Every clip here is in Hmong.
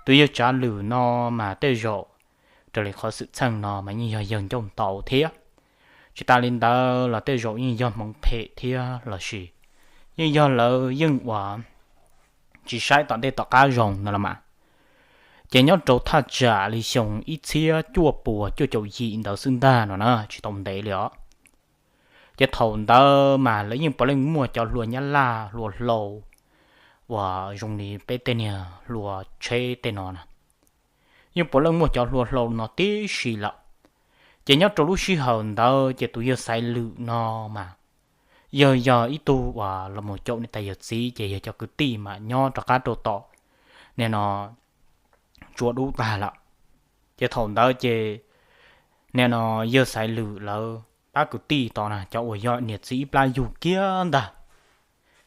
Tus yawg Tsav Lwm no mas tej zaum raws li qhov xwm txheej no mas yeej yog yawg ncauj ntau thiab. Tsis tas li ntawd los tej zaum yeej yog hmoov phem thiab los sis yeej yog lawv yeej uas tsis saib tom ntej tom qab zoo no los mas. Ces nyob rau thaj tsam li xyoo ib txhiab cuaj puas cuaj caum yim ntawd xwb ntag no na, tsis tau ntev li os. Ces thaum ntawd mas lawv yeej puav leej muaj cov hlua nyab laj hlua hlau uas zoo li peb tej niag hlua tsheb tej no na, yeej puav leej muaj cov hlua hlau no tib si lawm. Ces nyob rau lub sij hawm ntawd ces tus yawg Xaiv Lwm no mas yawg yog ib tug uas los mus caum niam tais yawm txiv ces yawg cov kwv tij mas nyob rov qab rau tom nim no tsua dub tag lawm. Ces thaum ntawd ces nim no yawg Xaiv Lwm lawv pab kwv tij tod na, cov uas yog niam txiv ib plab yug kiag ntag.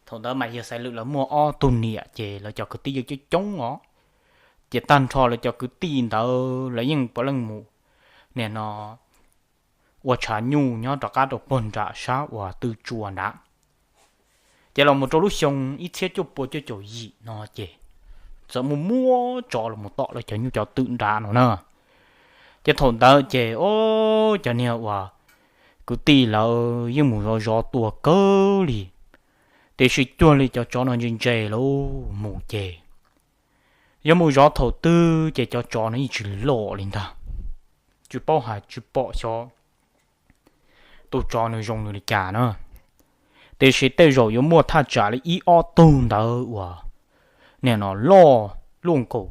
Thaum ntawd mas yawg Xaiv Lwm lawv muaj ob tug niam ces lawv cov kwv tij yeej coob coob os. Ces tag nrho lawv cov kwv tij ntawd lawv yeej puav leej mus nim no ua tshav nyuj nyob rov qab rau puag nram sab uas tw tsua nrad. Ces los mus rau lub xyoo ib txhiab cuaj puas cuaj caum yim no ces txawm muaj muaj tsov los mus tom lawv cov nyuj cov twm nrad no na. Ces thaum ntawd ces o, cov niag uas kwv tij lawv yeej mus zov zov tua kawg li, tiam sis cuag li cov tsov no ntse ntse lawm mus ces yog mus zov thaum twg ces cov tsov no yeej tsis loj li ntag. Tsis paub hais tsis pom xyov tus tsov nws zoo nws li cas na. Tiam sis tej zaum yuav muaj thaj tsam li ib ob tug ntawd uas nim no loj luaj nkaus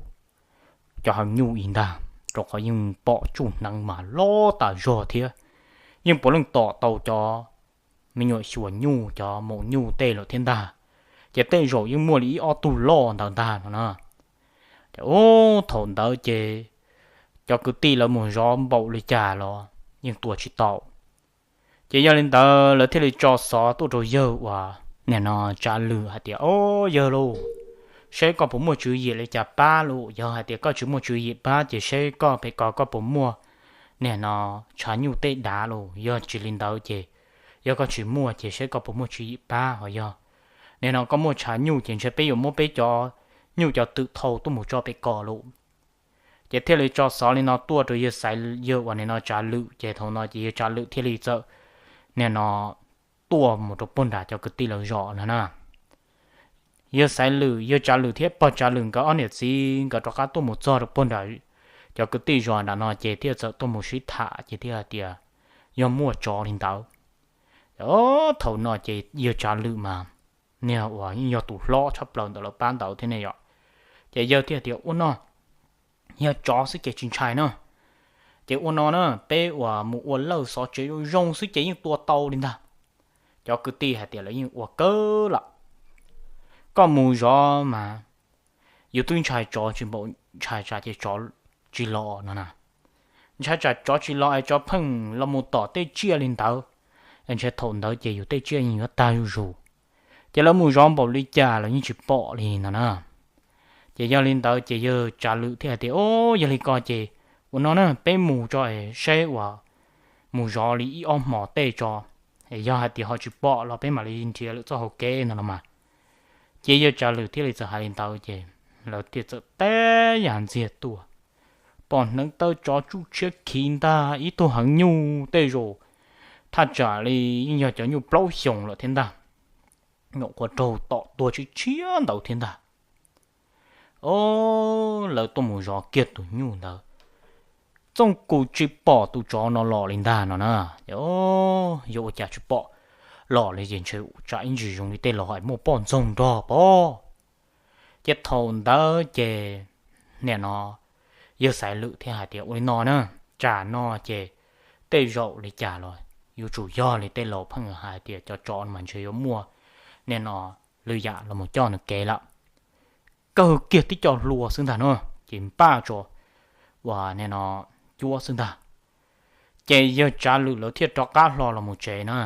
cov heev nyuj ib ntag, rau qhov yeej pom tsuj hneev mas loj tas zog thiab. Yeej puav leej tom tau cov me nyuam xyuas nyuj cov maum nyuj tej lawm thiab ntag. Ces tej zaum yeej muaj li ib ob tug loj ntawd ntag no na. Ces ub thaum ntawd ces cov kwv tij lawv mus zov npaum li cas los yeej tua tsis tau. Ces yog li ntawd lawv thiaj li tso xov tuaj rau yawg uas nim no Tsav Lwm hais tias, O yawg lauj, seb koj puas muaj tswv yim li cas pab lauj. Yog hais tias koj tsis muaj tswv yim pab ces seb koj pem ko koj puas muaj nim no tshav nyuj tej dav lauj. Yog tsis li ntawd ces, yog koj tsis muaj ces seb koj puas muaj tswv yim pab. Ho yog nim no koj muaj tshav nyuj ces ntshe peb yuav muab peb cov nyuj cov twm thau tuaj mus tso pem ko lauj. Ces thiaj li tso xov li no tuaj rau yawg Xaiv, yawg uas nim no Tsav Lwm. Ces thaum no ces yawg Tsav Lwm thiaj li txawm nim no tuaj mus rau puag nram cov kwv tij lawv zos no na. Yawg Xaiv Lwm, yawg Tsav Lwm thiab pog Tsav Lwm nkawd ob niam txiv nkawd rov qab tuaj mus txog rau puag nram cov kwv tij zos nram no ces thiaj txawm tuaj mus sib tham ces thiaj hais tias yog muaj tsov li ntawd. Thaum no ces yawg Tsav Lwm mas niag uas yeej yog tus hlob tshaj plaws ntawm lawv pab ntawd thiab ne yom. Ces yawg thiaj tias, Ua no, yog tsov xwb ces tsis ntshai na. Ces ua no na, peb uas mus ua lawj xov tsev zoo zoo xwb ces yeej tua tau li ntag. Cov kwv tij hais tias lawv yeej ua kawg lawm. Koj mus zov mas yus twb ntshai tsov tsis npaum, ntshai tsam ces tsov tsis los no na. Ntshai tsam tsov tsis los es tsov pheej los mus tom tej tsiaj li ntawd, ntshe thaum ntawd ces yus tej tsiaj yeej yuav tag zuj zus. Ces lawv mus zov npaum li cas los yeej tsis pom li no na. Ces yog li ntawd ces yawg Tsav Lwm thiaj hais tias, O, yog li ko ces ua no na, peb mus tso es saib uas mus zov li ib ob hmos tej tso, es yog hais tias ho tsis pom los peb mam li nrhiav lwm txoj hauv kev no los mas. Ces yawg Tsav Lwm thiaj li txawm hais li ntawd ces lawv thiaj txawm teb yam ntxiag tuaj. Pom hneev taw tsov tsuj tshiab khiv ntag, ib tug heev nyuj tej zaum thaj tsam li yeej yog cov nyuj plaub xyoos lawm thiab ntag. Nyuam qhuav raug tom tuag tshiab tshiab ntawd thiab ntag. O, lawv tuaj mus zov kiag tus nyuj ntawd, txooj kuv tsis pom tus tsov no los li ntag no na. Yog ua cas tsis pom los li ces ntshe tsam ib ntsis zoo li tej laus hais muaj poj ntxoog nrog pob. Ces thaum ntawd ces nim no yawg Xaiv Lwm thiaj hais tias, Ua li no na, tsam no ces tej zaum li cas los yuav tsum yog li tej laus pheej hais tias cov tsov no mas ntshe yuav muaj nim no lwm yam los mus coj nws kev lawm. Kawg kiag tib co hlua xwb ntag no, ces npaj tso uas nim no cuab xwb ntag. Ces yawg Tsav Lwm lawv thiaj rov qab hlo los mus tsev na,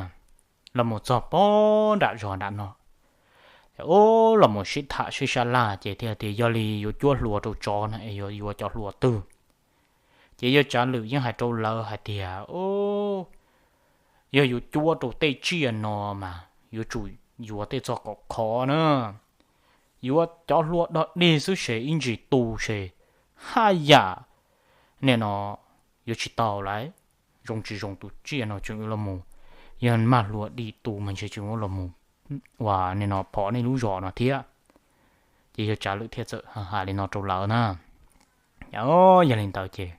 los mus txog pob nram zos nram no. Ub, los mus sib tham sib sab laj ces thiaj tias yog li yuav cuab hlua rau tsov no es yuav yuav cov hlua twg. Ces yawg Tsav Lwm yeej hais rau lawv hais tias, Yog yuav cuab rau tej tsiaj no mas yuav tsum yuav tej txoj kom khov na. Yuav cov hlua dog dig xwb ces ib ntsis tu ces haj yam nim no yuav tsis tau lawm. Zoo tsis zoo tus tsiaj no tseem yuav los mus, yog mag hlua dim tu mas ntshe tseem yuav los mus ua nim no phom nej lub zos no thiab. Ces yawg Tsav Lwm thiaj txawm hais li no rau lawv na. Yog li ntawd ces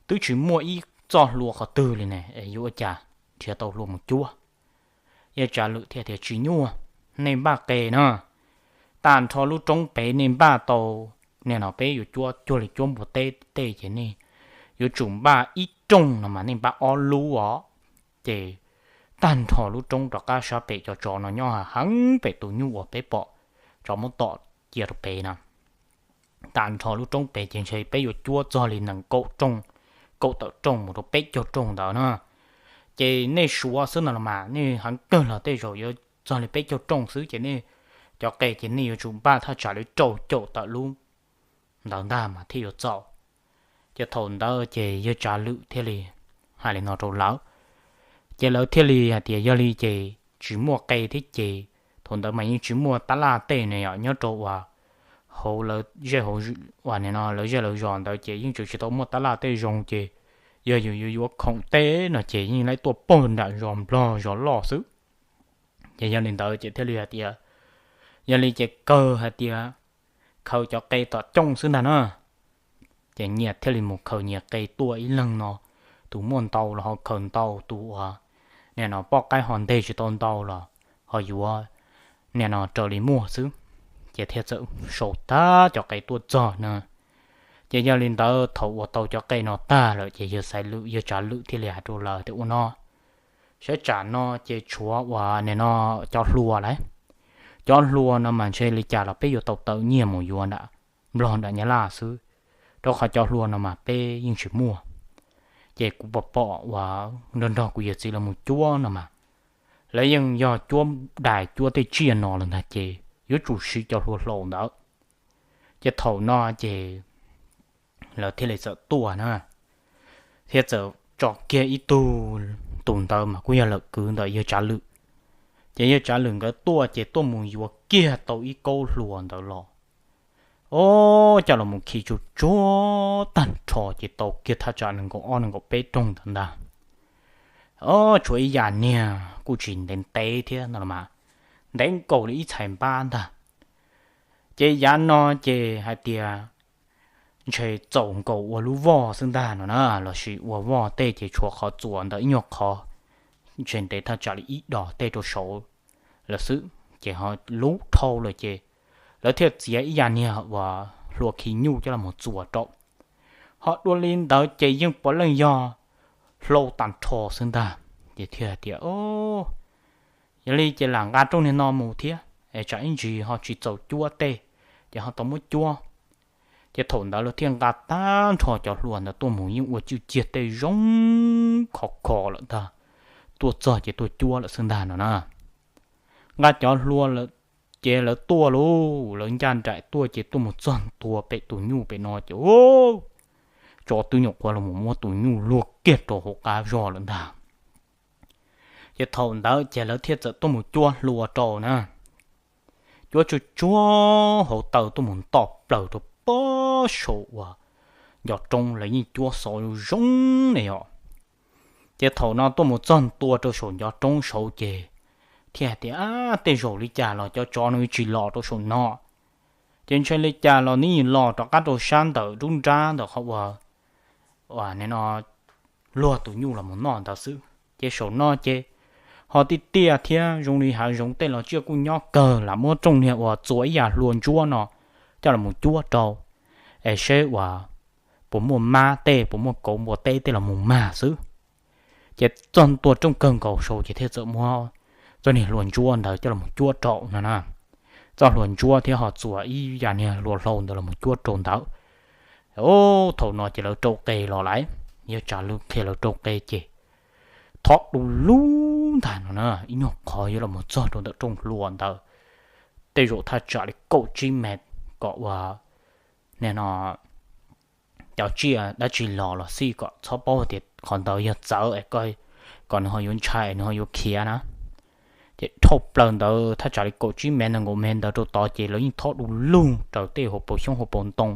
twb tsis muaj ib txoj hlua qhov twg li ne, es yuav ua cas nrhiav tau hlua mus cuab? Yawg Tsav Lwm thiaj tias, tsis nyuaj, nej npaj qe na, tag nrho lub roob pem nej npaj tau, nim no peb yuav cuab cuag li cuab npua teb tej ces nej yuav tsum npaj ib rooj no mas nej npaj ob lub os. Ces tag nrho lub roob rov qab sab pem cov tsov no nyob heev pem tus nyuj uas peb pom tsov muab tom cia rau pem na. Tag nrho lub roob pem ces ntshe peb yuav cuab txog li nees nkaum rooj, kaum tawm rooj mus rau peb caug rooj ntawd na. Ces nej suav xwb no los mas nej heev kawg los tej zaum yuav txog li peb caug rooj xwb, ces nej cov qe ces nej yuav tsum npaj thaj tsam li rau caum tawm lub ntawd ntag mas thiaj yuav txaus. Ces thaum ntawd ces yawg Tsav Lwm thiaj li hais li no rau lawv, ces lawv thiaj li hais tias yog li ces tsis muaj qe thiab ces thaum ntawd mas yeej tsis muaj tab laj tej ne yom, nyob rau uas hauv lawv zej hauv, uas nim no lawv zej lawv zos ntawd ces yeej tseem tsis tau muaj tab laj tej zoo, ces yog yus yuav yuav khoom tej no ces yeej laib tuaj pag nram zos nplog zos loj xwb. Ces yog li ntawd ces thiaj li hais tias, yog li ces kawg hais tias khaws cov qe tom cooj xwb ntag na. Ces nyias thiaj li mus khaws nyias qe tuaj ib leeg no, tus muaj ntau los ho khaws ntau, tus uas nim no poj qaib ho nteg tsis tau ntau los ho yuav nim no raws li muaj xwb. Ces thiaj txawm sau tag cov qe tuaj txog na. Ces yog li ntawd thaum uas tau cov qe no tag lawm ces yawg Xaiv Lwm yawg Tsav Lwm thiaj li hais rau lawv tias ua no, saib tsam no ces tshuav uas nim no cov hlua lawm. Cov hlua no mas ntshe li cas los peb yuav tau tawm nyiaj mus yuav nram nplog nram Nyab Laj xwb, rau qhov cov hlua no mas peb yeej tsis muaj. Ces kuv pom pom uas nrog nrog kuv yawm txiv los mus cuab no mas lawv yeej yog cuab dais cuab tej tsiaj no los ntag ces yuav tsum siv cov hlua hlau ntawd. Ces thaum no ces lawv thiaj li txawm tuaj na, thiaj txawm tso kiag ib tug, tus ntawd mas kuj yog lawm kwv ntawm yawg Tsav Lwm. Ces yawg Tsav Lwm nkawd tuaj ces tuaj mus yuav kiag tau ib kaub hlua ntawd los, o, coj los mus khi tsuj tsuag tag nrho ces tau kiag thaj tsam nees nkaum ob nees nkaum peb rooj ntawd ntag. O, tshuav ib yam niag kuj tsis ntev ntev thiab no los mas, ntev nkaus li ib txhais npab ntag. Ces yav no ces hais tias ntshe txaus nkaus ua lub voj xwb ntag no na, lossis ua voj tej ces tshuav qhov txuas ntawm ib nyuag qhov, ntshe ntev thaj tsam li ib dos tej rau saud lawm xwb. Ces ho lub dhau lawm ces lawv thiaj txiav ib yam niag uas hlua khi nyuj coj los mus txuas rau. Ho dua li ntawd ces yeej puav leej yog hlau tag nrho xwb ntag. Ces thiaj tias, yog li ces lam nqa rooj niag no mus thiab es tsam ib ntsis ho tsis txaus cuab tej, ces ho tau muab cuab. Ces thaum ntawd lawv thiaj nqa tag nrho cov hlua ntawd tuaj mus yeej ua cwj ciag tej zoo khov kho lawm ntag, tuaj txog ces tuaj cuab lawm xwb ntag no na. Nqa cov hlua lawm ces lawv tuaj lauj, lawv ncaj nraim tuaj ces tuaj mus txog ntua pem tus nyuj pem no ces tsov twb nyuam qhuav los muab tus nyuj luag kiag rau hauv qab zog lawm ntag. Ces thaum ntawd ces lawv thiaj txawm tuaj mus cuab hlua rau na. Cuab tsuj tsuag hauv taw tuaj mus nto plaws rau pob saum uas ncov roob, lawv yeej cuab xov zoo ne yom. Ces thaum no tuaj mus txog ntua rau saum ncov roob saud ces thiaj hais tias, ab, tej zaum li cas los cov tsov no tsis los rau saum no, ces ntshe li cas los nws los rov qab rau sab ntawm nruab nrab ntawm qhov uas, uas nim no luag tus nyuj los mus noj ntawd xwb. Ces saum no ces ho tiaj tiaj thiab zoo li hav zoov tej los tsiaj kuj nyob kawg, lam muab rooj niag uas txua ib yam hlua ntsuab no coj los mus cuab rau, es seb uas puas muaj mab tej, puas muaj kauv npua teb tej los mus mag xwb. Ces txog ntua rooj kawg nkaus saud ces thiaj txawm muab txoj niag hlua ntsuab ntawd coj los mus cuab rau no na. Txoj hlua ntsuab thiab ho txua ib yam niag hlua hlau ntawd los mus cuab rau ntawd. Thaum no ces lawv rau qe los lawm, yawg Tsav Lwm qhia lawv rau qe ces thob du lug ntag no na, ib nyuag qhov yuav los mus txog rau ntawm rooj hlua ntawd tej zaum thaj tsam li kaum tsib mev, kom ua, nim no cov tsiaj dab tsi los los xij kom txhob paub tias qhov ntawd yog txawv es kom nws ho yuav ntshai nws ho yuav khiav na. Ces dhau plaws ntawd thaj tsam li kaum tsib mev nees nkaum mev ntawd rau tod ces lawv yeej thob du lug raws tej hauv paus xyoob hauv paus ntoo,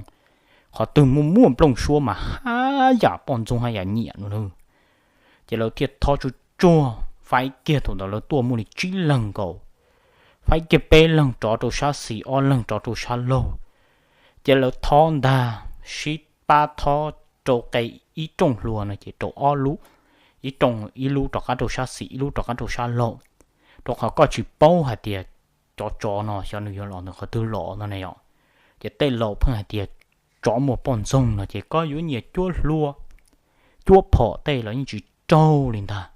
qhov twg muaj muaj nplooj suab mas haj yam poj ntxoog haj yam nyiam no na. Ces lawv thiaj thob tsuag tsuag faib kiag, thaum ntawd lawv tuaj muaj li tsib leeg nkaus, faib kiag peb leeg rov rau sab xis, ob leeg rov rau sab laug. Ces lawv thob ntag, sib pab thob rau qe ib rooj hlua no ces rau ob lub, ib rooj, ib lub rov qab rau sab xis, ib lub rov qab rau sab laug, rau qhov koj tsis paub hais tias cov tsov no xyov nws yuav los ntawm qhov twg los no ne yom. Ces tej laus pheej hais tias tsov muaj poj ntxoog no ces koj yuav nyiam cuab hlua, cuab phom tej los yeej tsis raug li ntag,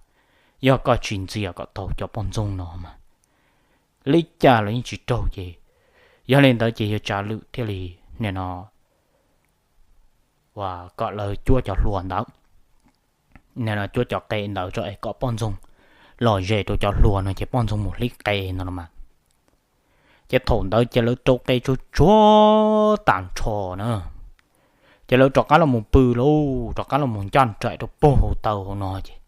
yog koj tsis ntxias kom tau cov poj ntxoog no mas li cas los yeej tsis raug. Ces yog li ntawd ces yawg Tsav Lwm thiaj li nim no uas kom lawv cuab cov hlua ntawd, nim no cuab cov qe ntawd tso es kom poj ntxoog los ze rau cov hlua no ces poj ntxoog mus hlib qe no los mas. Ces thaum ntawd ces lawv rau qe tsuag tsuag tag nrho na, ces lawv rov qab los mus pw lauj, rov qab los mus ncaj nraim rau puag hauv taw hauv no ces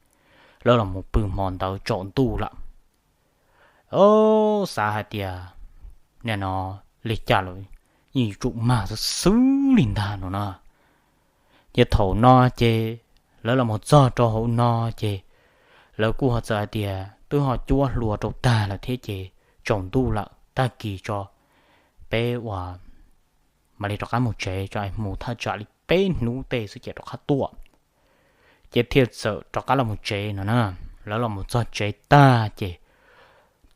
lawv los mus pw hmo ntawd tsaus ntuj lawm. Au, xav hais tias nim no li cas los yeej yuav tsum mag xwb xwb li ntag no na. Ces thaum no ces lawv los mus txog rau hauv no ces lawv kuj ho txawm hais tias twb ho cuab hlua rau tag lawm thiab ces tsaus ntuj lawm, tag kis tso peb uas mam li rov qab mus tsev tso, mus thaj tsam li peb hnub tej xwb ces rov qab tuaj. Ces thiaj txawm rov qab los mus tsev no na. Lawv los mus txog tsev tag ces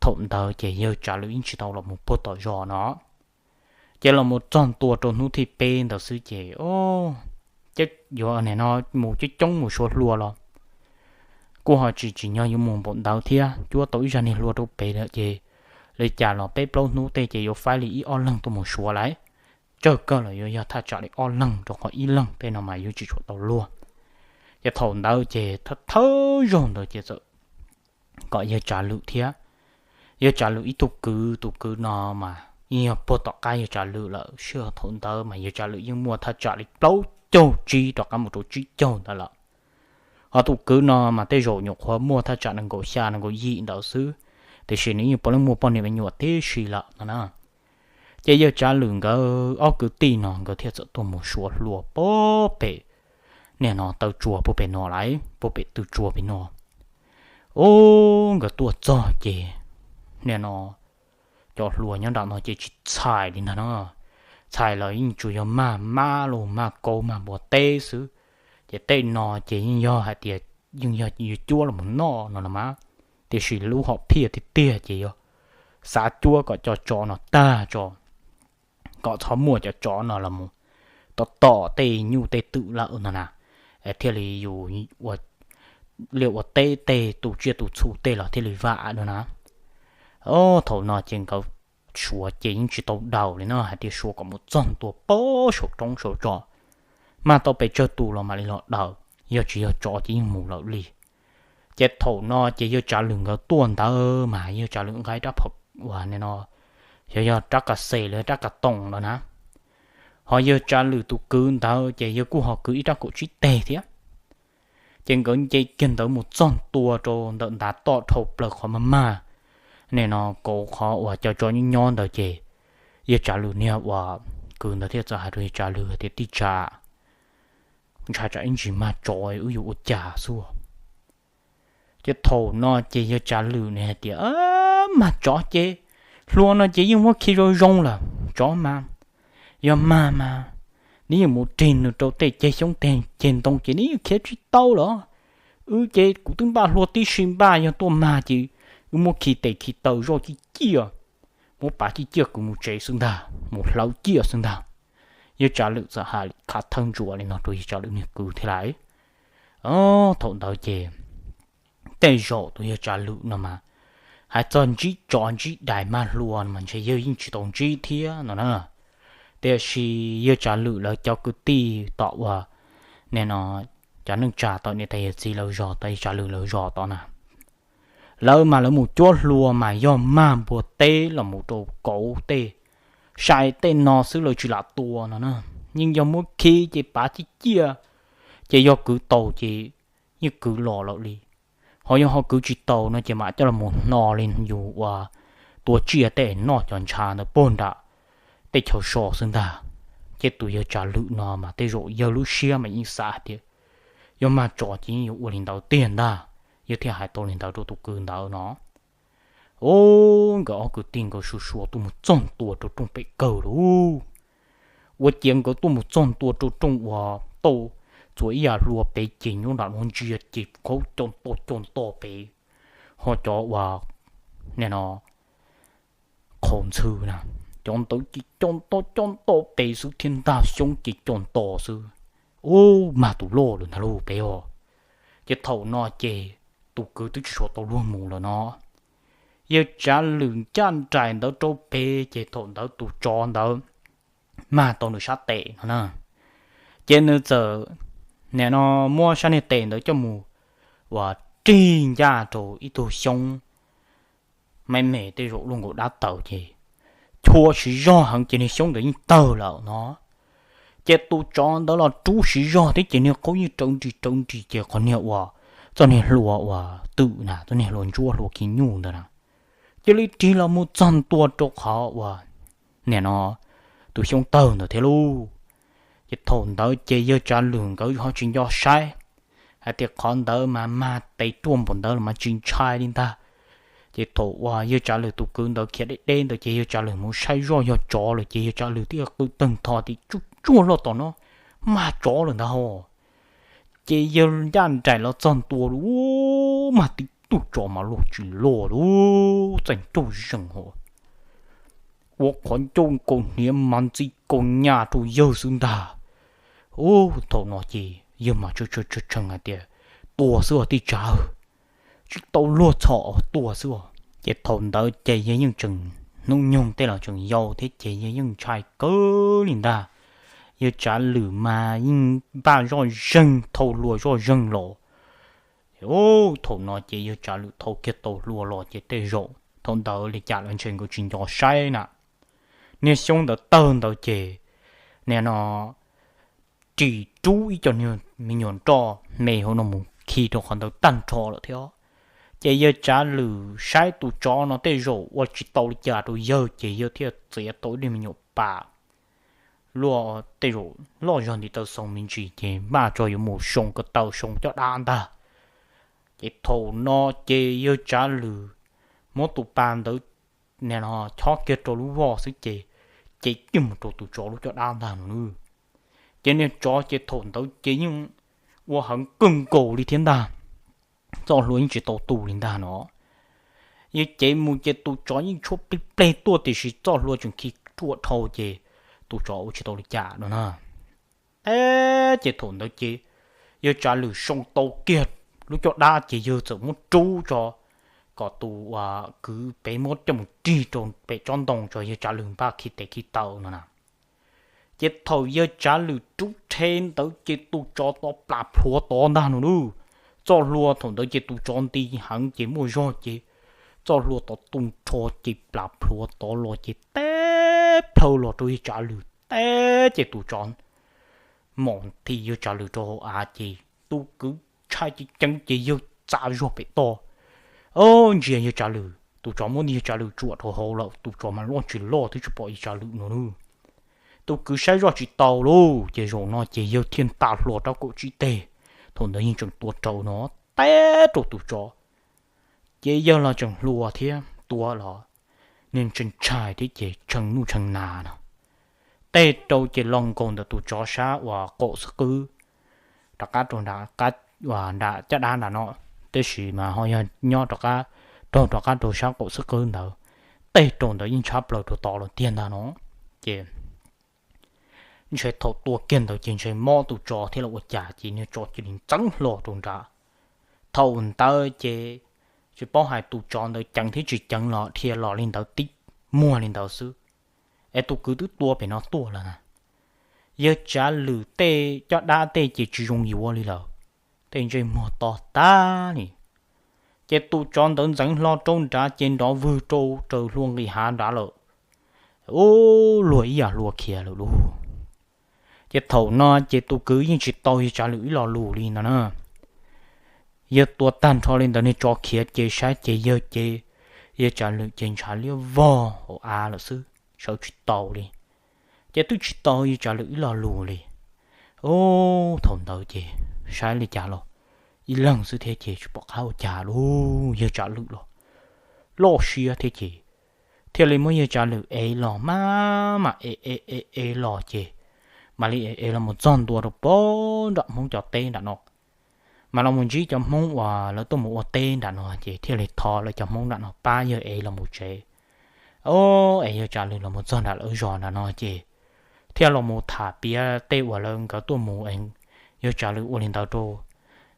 thaum ntawd ces yawg Tsav Lwm yeej tsis tau los mus puag tom zos no. Ces los mus txog ntua rau hnub thib peb ntawd xwb ces, o, ces yuav nim no mus coob coob mus suav hlua los kuj ho tsis tsim nyog yuav mus npaum ntawd thiab, cuab tau ib zaj niag hlua rau pem lawm ces li cas los peb plaub hnub tej ces yuav faib li ib ob leeg tuaj mus suav lawm. Tsawg kawg los yuav yog thaj tsam li ob leeg rau qhov ib leeg tej no mas yuav tsis tshua tau luag. Ces thaum ntawd ces thawj thawj zaug ntawd ces txawm kom yawg Tsav Lwm thiab, yawg Tsav Lwm ib tug kwv, tus kwv no mas yeej yog puag tom qab yawg Tsav Lwm lawm, sij hawm thaum ntawd mas yawg Tsav Lwm yeej muaj thaj tsam li plaub caug tsib rov qab mus rau tsib caug ntawd lawm. Ho tus kwv no mas tej zaum nyuam qhuav muaj thaj tsam nees nkaum xya nees nkaum yim ntawd xwb, tiam sis nws yeej puav leej muaj poj niam me nyuam tib si lawm no na. Ces yawg Tsav Lwm nkawd ob kwv tij no nkawd thiaj txawm tuaj mus suav hlua puag pem, nim no taw tsua puag pem no lawm, puag pem tw tsua pem no. Ub, nkawd tuaj txog ces nim no cov hlua nyob nram no ces tsis txhais li ntag no. Txhais los yeej tsuas yog maj mab los maj kaub maj npua teb xwb. Ces tej no ces yeej yog hais tias yeej yog yuav cuab los mus noj no los mas, tiam sis lub hom phiaj tiag tiag ces yog xav cuab kom cov tsov no tag tso, kom txhob muaj cov tsov no los mus tom tom tej nyuj tej twm lawm no na, thiaj li yus ua liaj ua teb tej tu tsiaj tu txhu tej los thiaj li vam no na. Thaum no ces nkawd suav ces yeej tsis tau daws li no, hais tias suav kom mus txog ntua puag saum roob saum tso, mag tau pes tsawg tus los mam li los daws, yog tsis yog tsov ces yeej mus lawm li. Ces thaum no ces yawg Tsav Lwm nkawd tuaj ntawd mas yawg Tsav Lwm nqa rab phom uas nim no xyov yog rab kas xes los rab kas toos no na. Ho yawg Tsav Lwm tus kwv ntawd ces yawg kuj ho kwv ib rab kaum tsib teg thiab. Ces nkawd nce kiag ntawd mus txog ntua rau ntawm ntav toj dhau plaws qhov maj maj, nim no kauv qhov uas cov tsov nyob nyob ntawd ces yawg Tsav Lwm niag uas kwv ntawd thiaj txawm hais rau yawg Tsav Lwm tias, Tij tsam, ntshai tsam ib ntsis mag tsov wb yuav ua cas xwb. Ces thaum no ces yawg Tsav Lwm nws hais tias, Mag tsov ces hlua no ces yeej muab khi zoo zoo lawm, tsov mas yog mag mas neb yeej mus rig nws rau tej ceg xyoob tej ceg ntoo ces neb yeej khiav tsis tau lawm. Wb ces kuv twb npaj hlua tib si npaj, yog tuaj mag ces wb muab khi tes khi taw zoj ciaj ciaj, muab pav ciaj ciaj kwv mus tsev xwb ntag, mus hlawv ciaj xwb ntag. Yawg Tsav Lwm txawm hais khav theeb ntsuav li no rau yawg Tsav Lwm niag kwv thiab lawm. Thaum ntawd ces tej zaum tus yawg Tsav Lwm no mas hais txog ntsib tsov ntsib dais mag hlua no mas ntshe yawg yeej tsis tau ntsib thiab no na. Tiam sis yawg Tsav Lwm lawv cov kwv tij tom uas nim no cov neej tsa tom niam tais yawm txiv lawv zos, tom yawg Tsav Lwm lawv zos tod na, lawv mas lawv mus cuab hlua mas yog mag npua teb los mus rau kauv tej, sai tej no xwb lawv tsis lam tua no na. Yeej yog muab khi ces pav ciaj ciaj, ces yog kwv tau ces yeej kwv los lawm li. Ho yog ho kwv tsis tau no ces mam coj los mus hno li yus uas tua tsiaj tej noj cov ntshav ntawd puag nram tej chaw so xwb ntag. Ces tus yawg Tsav Lwm no mas tej zaum yawg lub siab mas yeej xav hais tias yog mag tsov ces yeej yuav ua li ntawd tiag ntag, yawg thiaj hais tau li ntawd rau tus kwv ntawd no. Ub, nkawd ob kwv tij nkawd sua sua tuaj mus txog ntua rau rooj pem kawg lauj. Ua ciav nkawd tuaj mus txog ntua rau rooj uas tau txuas ib yam hlua pem ces nyob nram lub ntsia ces khaub co nto co nto pem, ho cov uas nim no qhov ntxhw na, cov ntawd ces co nto co nto pem xwb thiab ntag, xyoob ces co nto xwb. Ub, mag tus loj lawm ntag lauj peb os. Ces thaum no ces tus kwv twb tsis tshua tau luag mus lawm no, yawg Tsav Lwm ncaj nraim ntawd rau pem ces thaum ntawd tus tsov ntawd mag tau nws sab tes no na, ces nws txawm nim no muab sab niag tes ntawd coj mus uas rig ncaj rau ib tug xyoob me me tej zaum luaj nkaus dab tawv ces chua siv zog heev ces niag xyoob ntawd yeej tawg lawm no. Ces tus tsov ntawd los rub siv zog thiab ces niag qub yeej rawv nris rawv nris ces qhov niag uas txoj niag hlua uas twm na, txoj niag hlua ntsuab hlua khi nyuj ntawd na, cia li rig los mus txog ntua rau qhov uas nim no tus xyoob tawg ntawd thiab lauj. Ces thaum ntawd ces yawg Tsav Lwm nkawd ho tsis nco saib hais tias qhov ntawd mas mag tes ruaj npaum ntawd los mas tsis ntshai li ntag. Ces thaum uas yawg Tsav Lwm tus kwv ntawd khiav deb deb ntawd ces yawg Tsav Lwm mus saib zoj yog tsov lawm ces yawg Tsav Lwm thiaj qw tawg ntho tias tsuj tsuaj loj tom no, mag tsov lawm ntag ho. Ces yawg ncaj nraim los txog ntua lawm, mag tib tug tsov mas loj tsis loj lawm, txaij nraug zeeg ho ua qhov ncauj kaus hniav mas ntxi kaus nyaj rau yawg xwb ntag. Ub, thaum no ces yawg mas tshee tshee hais tias tua xwb os tij Tsav, tsis tau luag txhom tua xwb os. Ces thaum ntawd ces yawg yeej tseem hnub nyoog tej los tseem yau thiab ces yawg yeej ntshai kawg li ntag. Yawg Tsav Lwm mas yeej npaj zoj zeeg, thau hlua zoj zeeg los. Thaum no ces yawg Tsav Lwm thau kiag tau hlua los ces tej zaum thaum ntawd li cas los ntshe nkawd tsis nco saib na. Niag xyoob ntawd tawg ntawd ces nim no ris rub ib co me nyuam nroj me hauv no mus khi rau qhov ntawd tag nrho lawm thiab. Ces yawg Tsav Lwm saib tus tsov no tej zaum ua tsis tau li cas rau yawg ces yawg thiaj txiav tau ib daim me nyuam pas luaj tej zaum loj zog ntiv taw xoo me ntsis ces npaj tso yuav mus soo ko taw soo coj dab ntag. Ces thaum no ces yawg Tsav Lwm muab tus pas ntawd nim no chob kiag rau lub voj xwb ces cev kiag mus rau tus tsov lub caj dab ntag no. Ces niag tsov ces thaum ntawd ces yeej ua heev kawg nkaus li thiab ntag, txoj hlua yeej tsis tau tu li ntag no. Yawg cev mus ces tus tsov yeej tshuab plig pleg tuaj tiam sis txoj hlua tseem khi ruam dhau ces tus tsov ua tsis tau li cas no na. Ces thaum ntawd ces yawg Tsav Lwm soo tau kiag lub caj dab ces yawg txawm muab rub tso kom tus uas kwv pem muab coj mus rig rau pem tsob ntoo tso yawg Tsav Lwm npaj khi tes khi taw no na. Ces thaum yawg Tsav Lwm rub rhe ntawd ces tus tsov tod plas plhuav tod ntag no lauj. Txoj hlua thaum ntawd ces tus tsov nti heev ces muaj zog ces txoj hlua tod tu nrho ces plas plhuav tod los ces teb plhaw los rau yawg Tsav Lwm teb ces tus tsov mom nthi yawg Tsav Lwm rau hauv av ces tus kwv ntshai ceev ceev ces yawg txav zog pem toj ntsia yawg Tsav Lwm, tus tsov muab yawg Tsav Lwm tsuam rau hauv lawm, tus tsov mas loj tsis loj twb tsis pom yawg Tsav Lwm no lauj. Tus kwv saib zoj tsis tau lauj, ces zaum no ces yawg thiaj nta hlua rab kaum tsib teg, thaum ntawd yeej tseem tua raug no, teb rau tus tsov. Ces yawg los tseem hluas thiab tua los niag ntshai ntshai thiab ces tshee nuj tshee nas no. Teb rau ces los nkaus ntawm tus tsov sab uas qaum xwb qwb, rov qab rau nram caj dab nram no, tab sis mas ho yog nyob rov qab, raug rov qab rau sab qaum xwb qwb ntawd. Teb rau ntawd yeej tshab plaws rau tod lawm tiag ntag no. Ces ntshe thaum tua kiag ntawd ces ntshe mob tus tsov thiab los ua cas ces niag tsov cia li ntxeev hlo rau nrad. Thaum ntawd ces tsis paub hais tus tsov ntawd ceev thiab tsis ceev los dhia los li ntawd tib muag li ntawd xwb, es tus kwv twb tua pem no tuaj lawm na. Yawg Tsav Lwm tej caj dab tej ces tsis zoo yuav li lawm, tej ntsej muag to tag li. Ces tus tsov ntawd ntxeev hlo rau nrad ces nrov vwg rau raws hlua nqis hav nrad lawm. Ub, luag ib yam hlua khiav lawm lauj. Ces thaum no ces tus kwv yeej tsis tau yawg Tsav Lwm ib lo lus li no na. Yawg tua tag nrho li ntawd niag tsov khiav ces saib ces yawg ces, yawg Tsav Lwm ces ntshav liab vog hauv av lawm xwb, sawv tsis tau li. Ces twb tsis tau yawg Tsav Lwm ib lo lus li. Ub, thaum ntawd ces saib li cas los ib leeg xwb thiab ces tsis pom qab ua cas li, yawg Tsav Lwm los loj siab thiab ces thiaj li muab yawg Tsav Lwm ev los mas, mas ev ev ev ev los ces mam li ev ev los mus txog ntua rau pem nram Hmoob cov teb nram no. Mas los mus ntsib cov Hmoob uas lawv tuaj mus ua teb nram no ces thiaj li thov lawv cov Hmoob nram no pab yawg ev los mus tsev. Ub, es yawg Tsav Lwm los mus txog nram lawv zos nram no ces thiaj los mus tham piav tej uas lawv nkawd tuaj mus es yawg Tsav Lwm ua li ntawd rau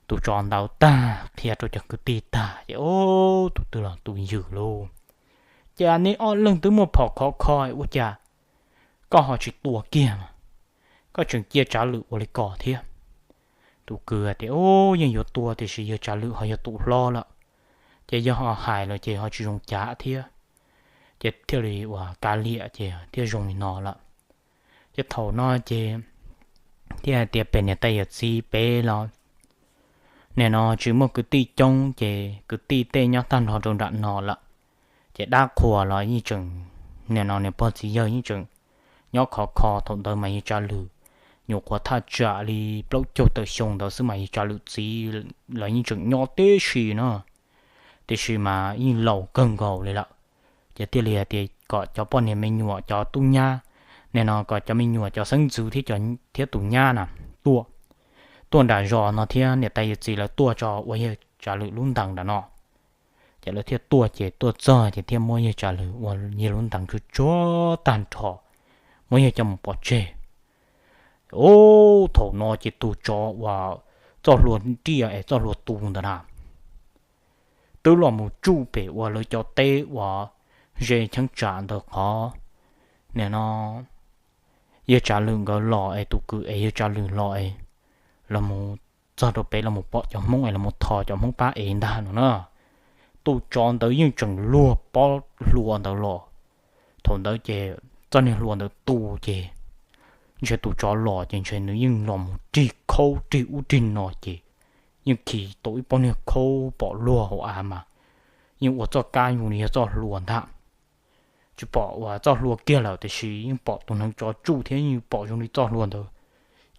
tus tsov ntawd tag, qhia rau cov kwv tij tag ces ub, tus twg los tus ywm lauj. Ces neb ob leeg twb muaj phom khov kho ua cas koj ho tsis tua kiag mas, koj tseem cia Tsav Lwm ua li ko thiab? Tus kwv tias, Ub, yeej yuav tua tiam sis yawg Tsav Lwm ho yog tus hlob lawm, ces yog ho hais lawm ces ho tsis zoo cav thiab. Ces thiaj li uas kav liam ces thiaj zoo li no lawm. Ces thaum no ces thiaj hais tias pem niam tais yawm txiv pem los nim no tsis muaj kwv tij coob ces kwv tij tej nyob tag nrho rau nram no lawm. Ces dab qhuas los yeej tseem, nim no niam pog txiv yawg yeej tseem nyob khov kho. Thaum ntawd mas yawg Tsav Lwm nyuam qhuav thaj tsam li plaub caug tawm xyoo ntawd xwb mas yawg Tsav Lwm txiv los yeej tseem nyob tib si no, tiam sis mas yeej laus kawg nkaus li lawm. Ces thiaj li hais tias kom cov poj niam me nyuam cov tub nyab, nim no kom cov me nyuam cov xeeb ntxwv thiab, thiab tus nyab na tuaj, tuaj nram zos no thiab niam tais yawm txiv lawv tuaj tso ua yawg Tsav Lwm lub ntees nram no. Ces lawv thiaj tuaj ces tuaj txog ces thiaj muab yawg Tsav Lwm ua yawg lub ntees tsuag tsuag tag nrho, muab yawg coj mus pov tseg. Ub, thaum no ces tus tsov uas txoj hlua ntiaj es txoj hlua tu ntawd na twb los mus tsuj pem uas lawv cov teb uas ze cheeb tsam ntawd qhov, nim no yawg Tsav Lwm nkawd los es tus kwv es yawg Tsav Lwm los es los mus txog rau pem los mus pom cov Hmoob es los mus thov cov Hmoob pab ev ntag no na. Tus tsov ntawd yeej tseem luag pob hlua ntawd los. Thaum ntawd ces txoj niag hlua ntawd tu ces ntshe tus tsov los ces ntshe nws yeej los mus rig khaub rig ub rig no ces yeej khi tau ib pob niag khaub pom luag hauv av mas yeej ua txoj kab zoo li yog txoj hlua ntag. Tsis pom uas txoj hlua kiag lawm tiam sis yeej pom tus hneev tsov tsuj thiab yeej pom zoo li txoj hlua ntawd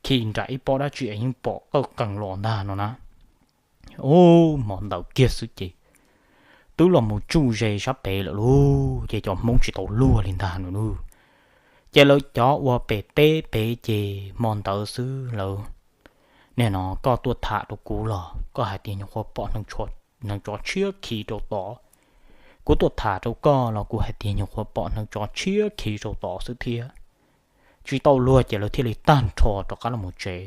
khi nram ib pob dab tsi es yeej pom qawj qees los ntag no na. Ub, hmo ntawd kiag xwb ces twb los mus tsuj ze sab pem lawm lauj, ces cov Hmoob tsis tau luag li ntag no lauj. Ces lawv cov uas pem teb pem ces hmo ntawd xwb lawv, nim no koj tuaj tham rau kuv los koj hais tias nyuam qhuav pom hneev tsov tshiab khi rau tod, kuv tuaj tham rau koj los kuv hais tias nyuam qhuav pom hneev tsov tshiab khi rau tod xwb thiab. Tsis tau luag ces lawv thiaj li tag nrho rov qab los mus tsev.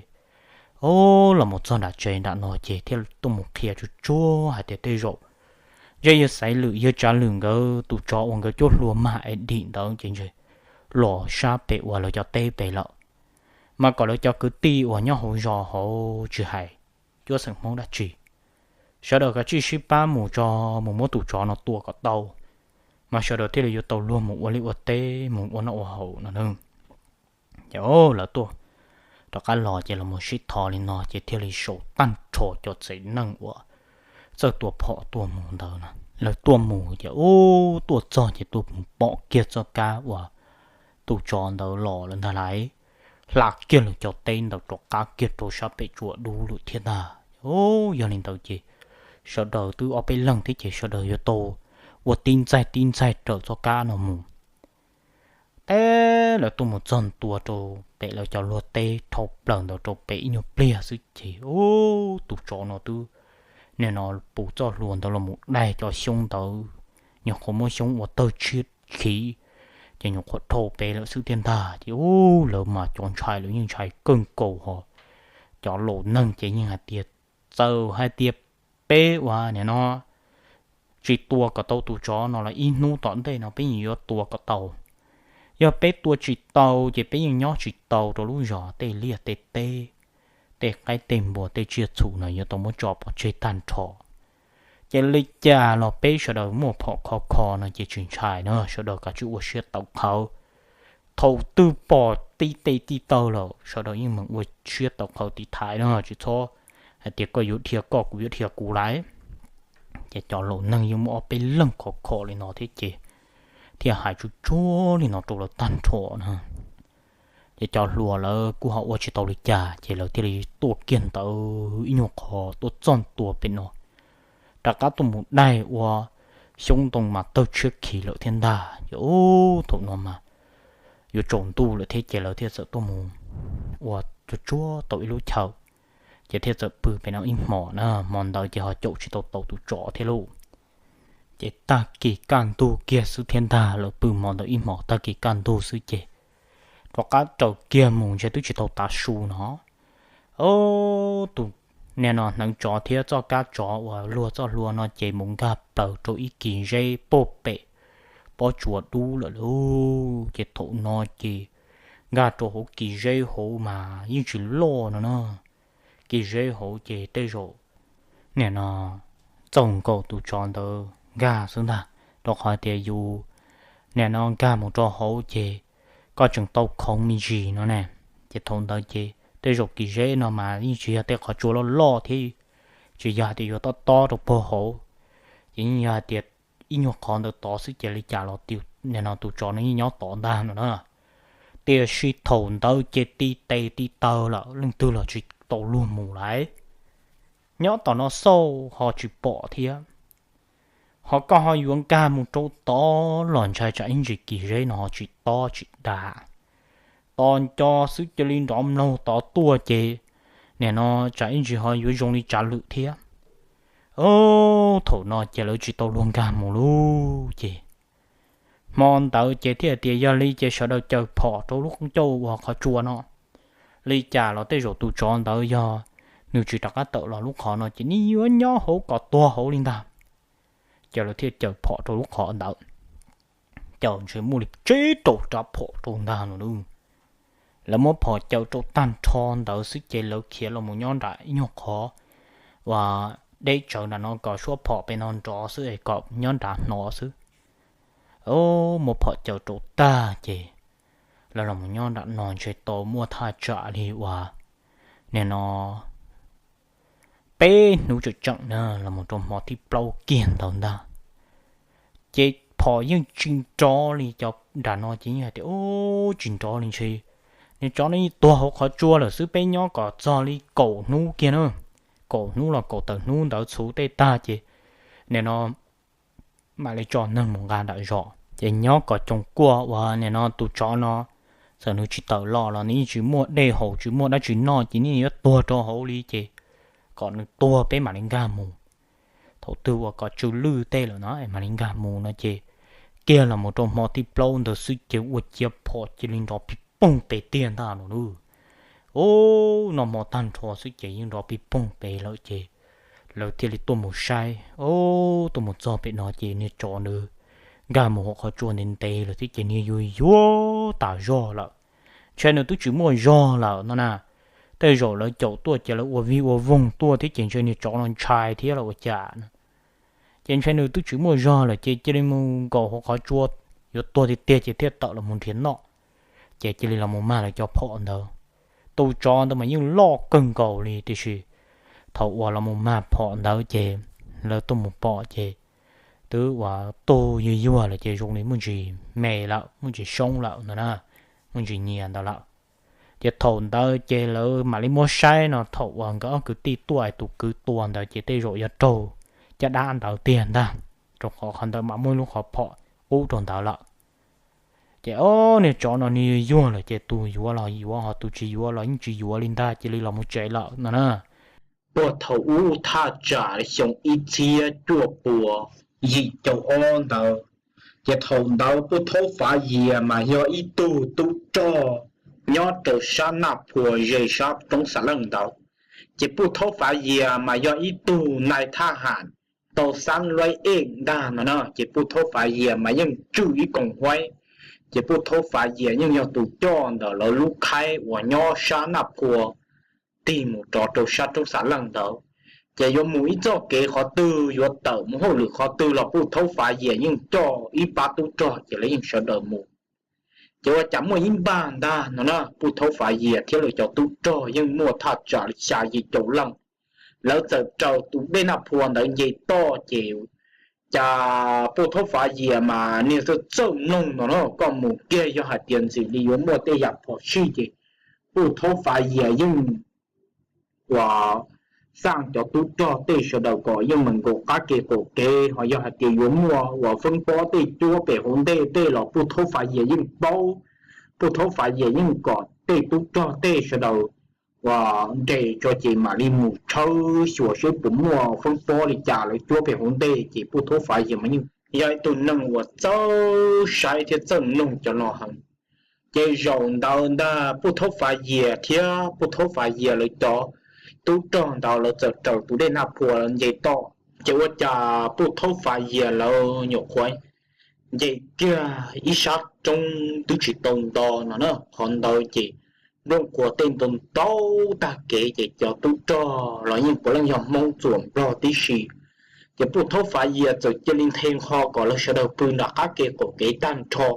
Ub, los mus txog nram tsev nram no ces thiaj tuaj mus qhia tsuag tsuag hais tias tej zaum ntshe yawg Xaiv Lwm yawg Tsav Lwm nkawd tus tsov uas nkawd cuab hlua mag es dim ntawd ces ntshe los sab pem uas lawv cov teb pem lawm. Mas kom lawv cov kwv tij uas nyob hauv zos hauv tsis hais cuab xeem Hmoob dab tsi, sawv daws kav tsij sib pab mus tso, mus muab tus tsov no tua kom tau, mas sawv daws thiaj li yuav tau luag mus ua liaj ua teb mus ua noj ua haus no na. Ces lawv tuaj rov qab los ces los mus sib thov li no ces thiaj li sau tag nrho cov txiv neej uas txawj tua phom tuaj mus ntawd na. Lawv tuaj mus ces ub, tuaj txog ces tuaj mus pom kiag txoj kab uas tus tsov ntawd los lawm ntag lauj. Hla kiag lawv cov teb ntawd rov qab kiag rau sab pem tsuas dub lawm thiab ntag. Ub, yog li ntawd ces sawv daws twb ob peb leeg thiab ces sawv daws yuav tau ua tib ntxaig tib ntxaig raws txoj kab no mus. Teb lawv tuaj mus txog ntua rau pem lawv cov luag teb dhau plaws ntawd rau pem ib nyuag pliag xwb ces ub, tus tsov no twb nim no puv txoj hlua ntawd los mus daig cov xyoob ntawd, nyuam qhuav muab xyoob ua tawg tshiab khiv, ces nyuam qhuav dhau pem lawm xwb thiab ntag. Ces ub, lawv mas cov ntshai lawv yeej ntshai kawg nkaus ho. Cov laus neeg ces yeej hais tias, txawm hais tias peb uas nim no tsis tua kom tau tus tsov no los ib hnub tom ntej no peb yeej yuav tua kom tau. Yog peb tua tsis tau ces peb yeej nyob tsis tau rau lub zos, tej liaj tej teb, tej qaib tej npua tej tsiaj txhu no yuav tau muab tso pov tseg tag nrho. Ces li cas los peb sawv daws muaj phom khov kho no ces tsis ntshai na, sawv daws kav tsij ua siab tawv qhawv. Thaum twg pom tib teg tib taw lawm sawv daws yeej meem ua siab tawv qhawv tiv thaiv no, tsis txhob hais tias koj yuav dhia koj kuv yuav dhia kuv lauj. Ces cov laus neeg yeej muaj ob peb leeg khov kho li no thiab ces thiaj hais tsuag tsuag li no rau lawv tag nrho na. Ces cov hluas lawv kuj ho ua tsis tau li cas ces lawv thiaj li tuaj kiag ntawd ib nyuag qho tuaj txog ntua pem no, rov qab tuaj mus daig ua xyoob ntoo mas tawg tshiab khiv lawm thiab ntag. Ces ub thaum no mas yuav tsaus ntuj lawm thiab ces lawv thiaj txawm tuaj mus ua tsuag tsuag tau ib lub chaw, ces thiaj txawm pw pem no ib hmos na. Hmo ntawd ces ho caum tsis tau tau tus tsov thiab lauj. Ces tag kis kaj ntug kiag xwb thiab ntag, lawv pw hmo ntawd ib hmos tag kis kaj ntug xwb ces rov qab raws kiag mus ntshe twb tsis tau tav su no, tus niag no hneev tsov thiab txoj kab tsov uas luag txoj hlua no ces mus nkag plaws rau ib kis zeb pag pem pob tsuas dub lawm lauj. Ces thaum no ces nkag rau hauv kis zeb hauv mas yeej tsis loj no na. Kis zeb hauv ces tej zaum niag no txaus nkaus tus tsov ntawd nkag xwb ntag, rau qhov tias yus niag no nkag mus rau hauv ces koj tseem tau khoov me ntsis no ne. Ces thaum ntawd ces tej zaum kis zeb no mas yeej tsis yog tej qhov tsua loj loj thiab, tsis yog hais tias yuav tob tob rau puag hauv, ces yeej yog hais tias ib nyuag qhov ntawd tod xwb ces li cas los niag no tus tsov no yeej nyob tod ntag no na. Tiam sis thaum ntawd ces ti tes ti taw lawm, leej twg los tsis tau luag mus lawm, nyob tom no xauj ho tsis pom thiab. Ho koj ho yuav nkag mus rau tod los ntshai tsam ib ntsis kis zeb no ho tsis tob tsis dav, tos nco xwb cia li nrov mlaug tod tuaj ces niag no tsam ib ntsis ho yuav zoo li tsav lwm thiab. Thaum no ces lawv tsis tau luag nkag mus lauj. Ces hmo ntawd ces thiaj tias yog li ces sawv daws caws phom rau lub qhov tsua no. Li cas los tej zaum tus tsov ntawd yog nws tsis rov qab tawm los lub qhov no ces nws yuav nyob hauv kom tuag hauv li ntag. Ces lawv thiaj caws phom rau lub qhov ntawd, caws ntshe muaj li tsib rau rab phom rau ntag no. Lawv muab phom caws rau tag nrho ntawd xwb ces lawv khiav los mus nyob nram ib nyuag qhov uas deb tsawv nram no kom suab phom pem no nrov xwb es kom nyob nram hnov xwb. Muab phom caws rau tag ces lawv los mus nyob nram no ntshe tau muaj thaj tsam li uas niag no peb hnub tseem tseem na los mus rau hmo thib plaub kiag ntawd ntag. Ces phom yeej tsis nrov li, cov nram no ces yeej hais tias ub tsis nrov li ntshe niag tsov no yeej tuag hauv qhov tsua lawm xwb, peb nyob kom txog li kaum hnub kiag na, kaum hnub los kaum tawm hnub ntawd txhuv tej tag ces niag no mam li tso neeg mus nqa nram zos. Ces nyob kom coos kuaj uas niag no tus tsov no txawm nws tsis tawm los los nws yeej tsis muaj dej haus tsis muaj dab tsi noj ces nws yuav tuag rau hauv li ces kom nws tuag peb mam li nkag mus. Thaum twg uas kom tsw lwj tej lawm no mam li nkag mus no ces kiag los mus rau hmo thib plaub ntawd xwb ces ua ciav phom cia li nrov pig poog pem tiag ntag no lauj. Ub, noj hmo tag nrho xwb ces yeej nrov pig poog pem lawm ces lawv thiaj li tuaj mus saib. Ub, tuaj mus txog pem no ces niag tsov ntawd nkag mus hauv qhov tsua ntev ntev lawm thiab ces niag yuag yuag tas zog lawm. Ntshe nws twb tsis muaj zog lawm no na. Tej zaum lawv caum tuaj ces lawv ua vij ua voog tuaj thiab ces ntshe niag tsov no ntshai thiab los ua cas no. Ces ntshe nws twb tsis muaj zog lawm ces cia li mus nkaum hauv qhov tsua yuav tuag tiag tiag ces thiaj tawm los mus nrhiav noj. Ces cia li los mus mag lawv cov phom ntawd. Tus tsov ntawd mas yeej loj kawg nkaus li tiam sis thaum uas los mus mag phom ntawd ces lawv tuaj mus pom ces twb uas tuag yuag yuag lawm ces zoo li muaj ntsis me lawm, muaj ntsis soob lawm no na, muaj ntsis nyias ntawd lawm. Ces thaum ntawd ces lawv mam li muab saib no, thaum uas nkawd ob kwv tij tuaj es tus kwv tua ntawd ces tej zaum yuav raug caj dab ntawd tiag ntag, rau qhov qhov ntawd mam muaj ib lub qhov phom qub rau ntawd lawm. Ces ob niag tsov no nws yuag lawm ces tus yuav los yuav ho tus tsis yuav los yeej tsis yuav li ntag, cia li los mus tsev lawm no na. Puag thaum ub thaj tsam xyoo ib txhiab cuaj puas yim caum ob ntawd, ces thaum ntawd Pub Thaub Fav Yias mas yog ib tug tub rog nyob rau sab Naj Phua ze sab roob Xa Leej ntawd. Ces Pub Thaub Fav Yias mas yog ib tug nai thaj ham tau xab luab ej ntag no na, ces Pub Thaub Fav Yias mas yeej tswj ib koom huaib. Ces Pub Thaub Fav Yias yeej yog tus coj ntawm lawv lub khaib uas nyob sab Naj Phua tig mus rov rau sab roob Xa Leej ntawd. Ces yuav mus ib txoj kev qhov twg, yuav tawm mus hauj lwm qhov twg los Pub Thaub Fav Yias yeej coj ib pab tub rog ces lawv yeej sawv daws mus. Ces ua cas muaj ib npag ntag no na, Pub Thaub Fav Yias thiab lawv cov tub rog yeej muaj thaj tsam xya yim caum leej, lawv txawm raws tus dej Naj Phua ntawd nce toj ces, cas Puj Thaub Fav Yias mas niag txawj txawj mloog no na, koj mus kiag yog hais tias ntxim li yuav muaj tej yam phom sij ces Puj Thaub Fav Yias yeej uas xaj cov tub rog tej sawv daws kom yeej meem nkaum qab ke qaum kev, ho yog hais tias yuav muaj uas feeb pob tej cuab pem hauv ntej tej los Puj Thaub Fav Yias yeej paub. Puj Thaub Fav Yias yeej kom tej tub rog tej sawv daws uas nres tso ces mam li mus tshawb xyuas seb puas muaj feeb pob li cas lawv cuab pem hauv ntej ces Puj Thaub Fav Yias mas yeej yog ib tug neeg uas txawj saib thiab txawj mloog cov no heev. Ces zaum ntawd ntag Puj Thaub Fav Yias thiab Puj Thaub Fav Yias lawv cov tub rog ntawd lawv txawm raws tus dej Naj Phua nce toj. Ces ua cas Puj Thaub Fav Yias lawv nyuam qhuav nce kiag ib sab roob twb tsis tau nto no na, qhov ntawd ces nplooj qhuav tej ntau ntau tag kev ces cov tub rog los yeej puav leej yog Hmoob txuas Nplog tib si. Ces Puj Thaub Fav Yias txawm cia li nthe nqho kom lawv sawv daws pw nram qab ke qaum kev tag nrho.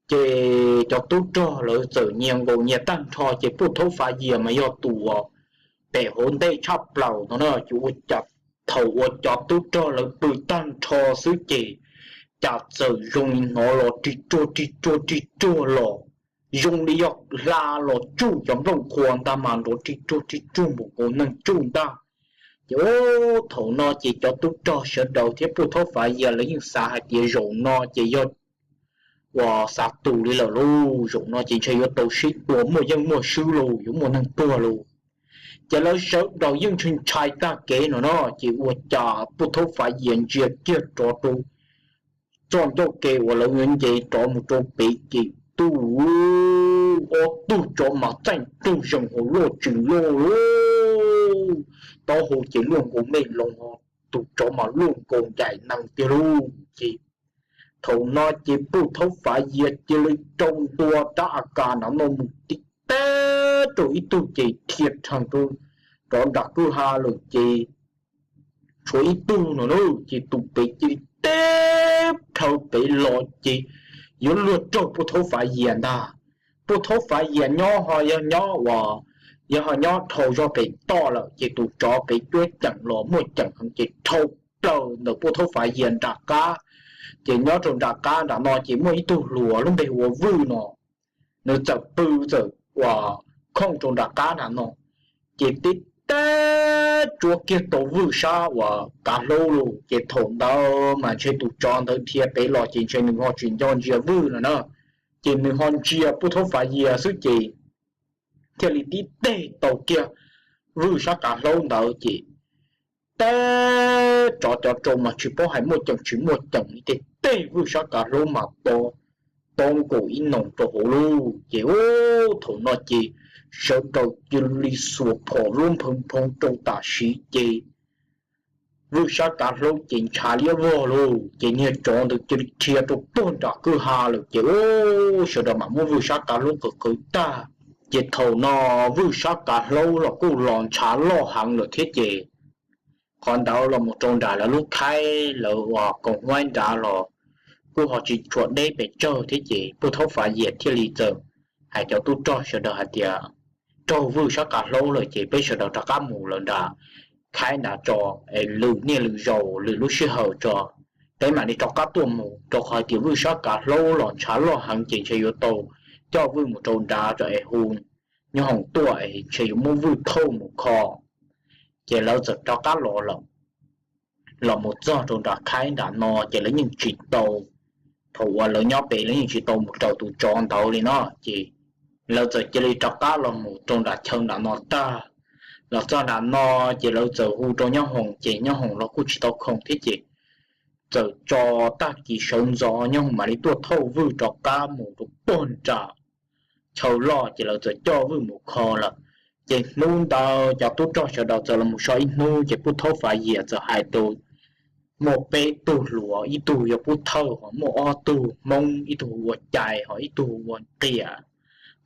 Ces cov tub rog lawv txawm nyias nkaum nyias tag nrho ces Puj Thaub Fav Yias mas yog tus uas pem hauv ntej tshaj plaws no na. Ces ua cas thaum uas cov tub rog lawv pw tag nrho xwb ces cas txawm zoo li hnov los rig ruag rig ruag rig ruag los zoo li yog hla los tsuj cov nplooj qhuav ntag mas nrov rig ruag rig ruag npaum nkaus neeg tsuj ntag. Ces ub thaum no ces cov tub rog sawv daws thiab Puj Thaub Fav Yias lawv yeej xav hais tias zaum no ces yog uas xav tus li lawm lauj, zaum no ces ntshe yuav tau sib tua muaj yeej muaj swb lauj, yuav muaj neeg tuag lauj. Ces lawv sawv daws yeej ntshai ntshai tag kev no no, ces ua cas Puj Thaub Fav Yias ntsia kiag rov rau txoj ncauj ke uas lawv yuav nce rov mus rau pem ces tus ob tug tsov mas txaij rug zees hauv loj tsis loj lauj, taub hau ces luaj nkaus mej loo, tus tsov mas luaj nkaus ncaim nees tiag lauj. Ces thaum no ces Puj Thaub Fav Yias cia li rau ntua rab A Kas nram no mus tib teb rau ib tug ces dhia rhees rau rov nram kwj ha lawm ces tshuav ib tug no na, ces tus pem cia li teb plhaw pem los ces yuav luag raug Puj Thaub Fav Yias ntag. Puj Thaub Fav Yias nyob ho yog nyob uas yog ho nyob dhau zog pem toj lawm ces tus tsov pem cuab ceem los muaj ceem heev ces dhau plaws ntawm Puj Thaub Fav Yias nram qab. Ces nyob rau nram qab nram no ces muaj ib tug hluas lub npe hu ua Vwj no, nws txawm pw txawm uas khooj rau nram qab nram no, ces tib teb tsuab kiag tau Vwj sab uas kav hlaub lauj. Ces thaum ntawd mas ntshe tus tsov ntawd dhia pem los ces ntshe nws ho tsis nco ntsia Vwj no na, ces nws ho ntsia Puj Thaub Fav Yias xwb ces thiaj li tib teg tau kiag Vwj sab kav hlaub ntawd ces teb tsov cov rau mas tsis paub hais muaj ceem tsis muaj ceem li ces teb Vwj sab kav hlaub mas to, to nkaus ib noos rau hauv lauj. Ces ub thaum no ces sawv daws cia li xuas phom luab nphoo nphoo rau tam sim ces Vwj sab kav hlaub ces ntshav liab vog lauj. Ces niag tsov ntawd cia li dhia rau puag nram kwj ha lawm ces ub sawv daws mam muab Vwj sab kav hlaub qawm qawv tag. Ces thaum no Vwj sab kav hlaub los kuj los ntshav loj heev lawm thiab ces qhov ntawd los mus rau nram lawv lub khaib lawv uas koom huaib nrad los kuj ho tsis tshua deb pes tsawg thiab ces Puj Thaub Fav Yias thiaj li txawm hais cov tub rog sawv daws hais tias raug Vwj sab kav hlaub lawm ces peb sawv daws rov qab mus lawm nram khaib nrad tso, es lwm niaj lwm zaus lwm lub sij hawm tso peb mam li rov qab tuaj mus, rau qhov hais tias Vwj sab kav hlaub los ntshav loj heev ces ntshe yuav tau coj Vwj mus rau nrad tso es hu nyob hoom tuaj es ntshe yuav muab Vwj thauj mus kho. Ces lawv txawm rov qab los lawm, los mus txog rau nram khaib nram no ces lawv yeej tsis tau, thaum uas lawv nyob pem lawv yeej tsis tau mus raws tus tsov ntawd li no ces lawv txawm cia li rov qab los mus rau nram chaw nram no tag. Los txog nram no ces lawv txawm hu rau nyob hoom ces nyob hoom los kuj tsis tau khoom thiab ces txawm tso tag kis sawv ntxov nyob hoom mam li tuaj thauj Vwj rov qab mus rau puag nram chaw loj ces lawv txawm coj Vwj mus kho lawm. Ces hnub ntawd cov tub rog sawv daws txawm los mus so ib hnub ces Puj Thaub Fav Yias txawm hais tias muaj peb tug hluas, ib tug yog Pub Thawj, ho muaj ob tug Hmoob, ib tug hu ua Cai ho ib tug hu ua Qias.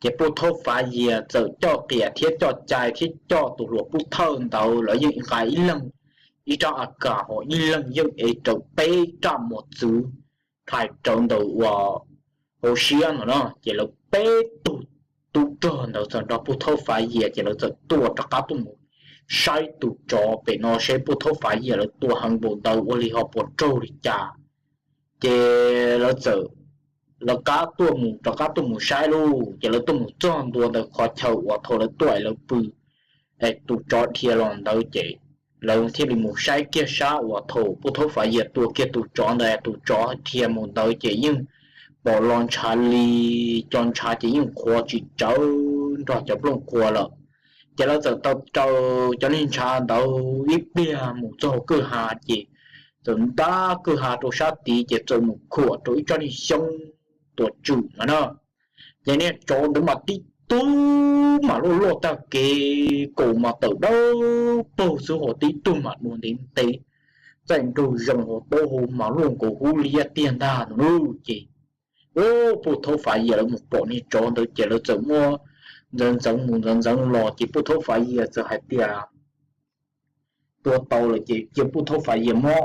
Ces Puj Thaub Fav Yias txawm coj Qias thiab coj Cai thiab coj tus hluas Pub Thawj ntawd lawv yeej nqa ib leeg ib rab A Kas ho ib leeg yeej ev rawv peb raj mos txwv thais rawv ntawm uas hauv siab no na. Ces lawv peb tug tub rog ntawd txawm nrog Puj Thaub Fav Yias ces lawv txawm tuaj rov qab tuaj mus saib tus tsov pem no seb Pub Thaub Fav Yias lawv tua heev npaum ntawd ua li ho puas raug li cas. Ces lawv txawm, lawv qab tuaj mus, rov qab tuaj mus saib lauj. Ces lawv tuaj mus txog ntua ntawm qhov chaw uas thaum lawv tuaj es lawv pw, es tus tsov dhia los ntawd ces lawv thiaj li mus saib kiag sab uas thaum Pub Thaub Fav Yias tua kiag tus tsov ntawd, tus tsov dhia mus ntawd ces yeej pom los ntshav li, cov ntshav ces yeej qhuav tsis tsawv nrog cov nplooj qhuav lawm. Ces lawv txawm tau raws cov niag ntshav ntawd ib pliag mus txog kwj ha ces txawm ntab kwj ha rau sab tid ces txawm mus khuam rau ib tsob niag xyoob tuam tswm no na. Ces niag tsov ntawd mas tib tug mas luaj luaj tag kev, kaus mas tawm dawb paug xwb, ho tib tug mas dua ntev ntev, txaij nraug zees, ho taub hau mas luaj nkaus hub liab tiag ntag no lauj. Ces, ub, Pub Thaub Fav Yias lawv mus pom niag tsov ntawd ces lawv txawm muab ntxeev ntxeev mus ntxeev ntxeev los ces Pub Thaub Fav Yias txawm hais tias tua tau lawm ces cia Pub Thaub Fav Yias muab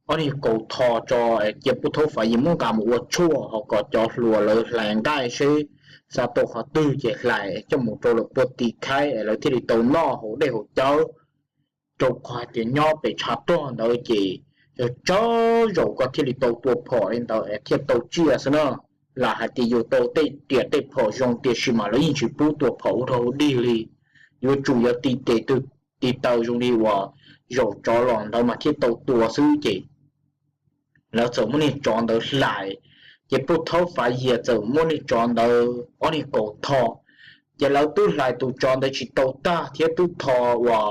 ob niag kaus tho tso, cia Pub Thaub Fav Yias muab nqa mus ua tshuaj, ho kom cov hluas lawv hlais nqaij seb xa tau qhov twg ces hlais coj mus rau lawv puag tim khaib es lawv thiaj li tau noj hauv dej hauv cawv. Rau qhov hais tias nyob pem tshav rog ntawd ces yog tsawg zaus koj thiaj li tau tua phom li ntawd es thiaj tau tsiaj xwb na. Lam hais tias yus tau tej riam tej phom zoo tiam sis mas lawv yeej tsis pub tua phom ua rag ua dig li. Yuav tsum yog ti tes, ti taw zoo li uas zaum tsov los ntawd mas thiaj tau tua xwb ces lawv txawm muab niag tsov ntawd hlais. Ces Pub Thaub Fav Yias txawm muab niag tsov ntawd ob niag kaus tho. Ces lawv twb hlais tus tsov ntawd tsis tau tag thiab twb tho uas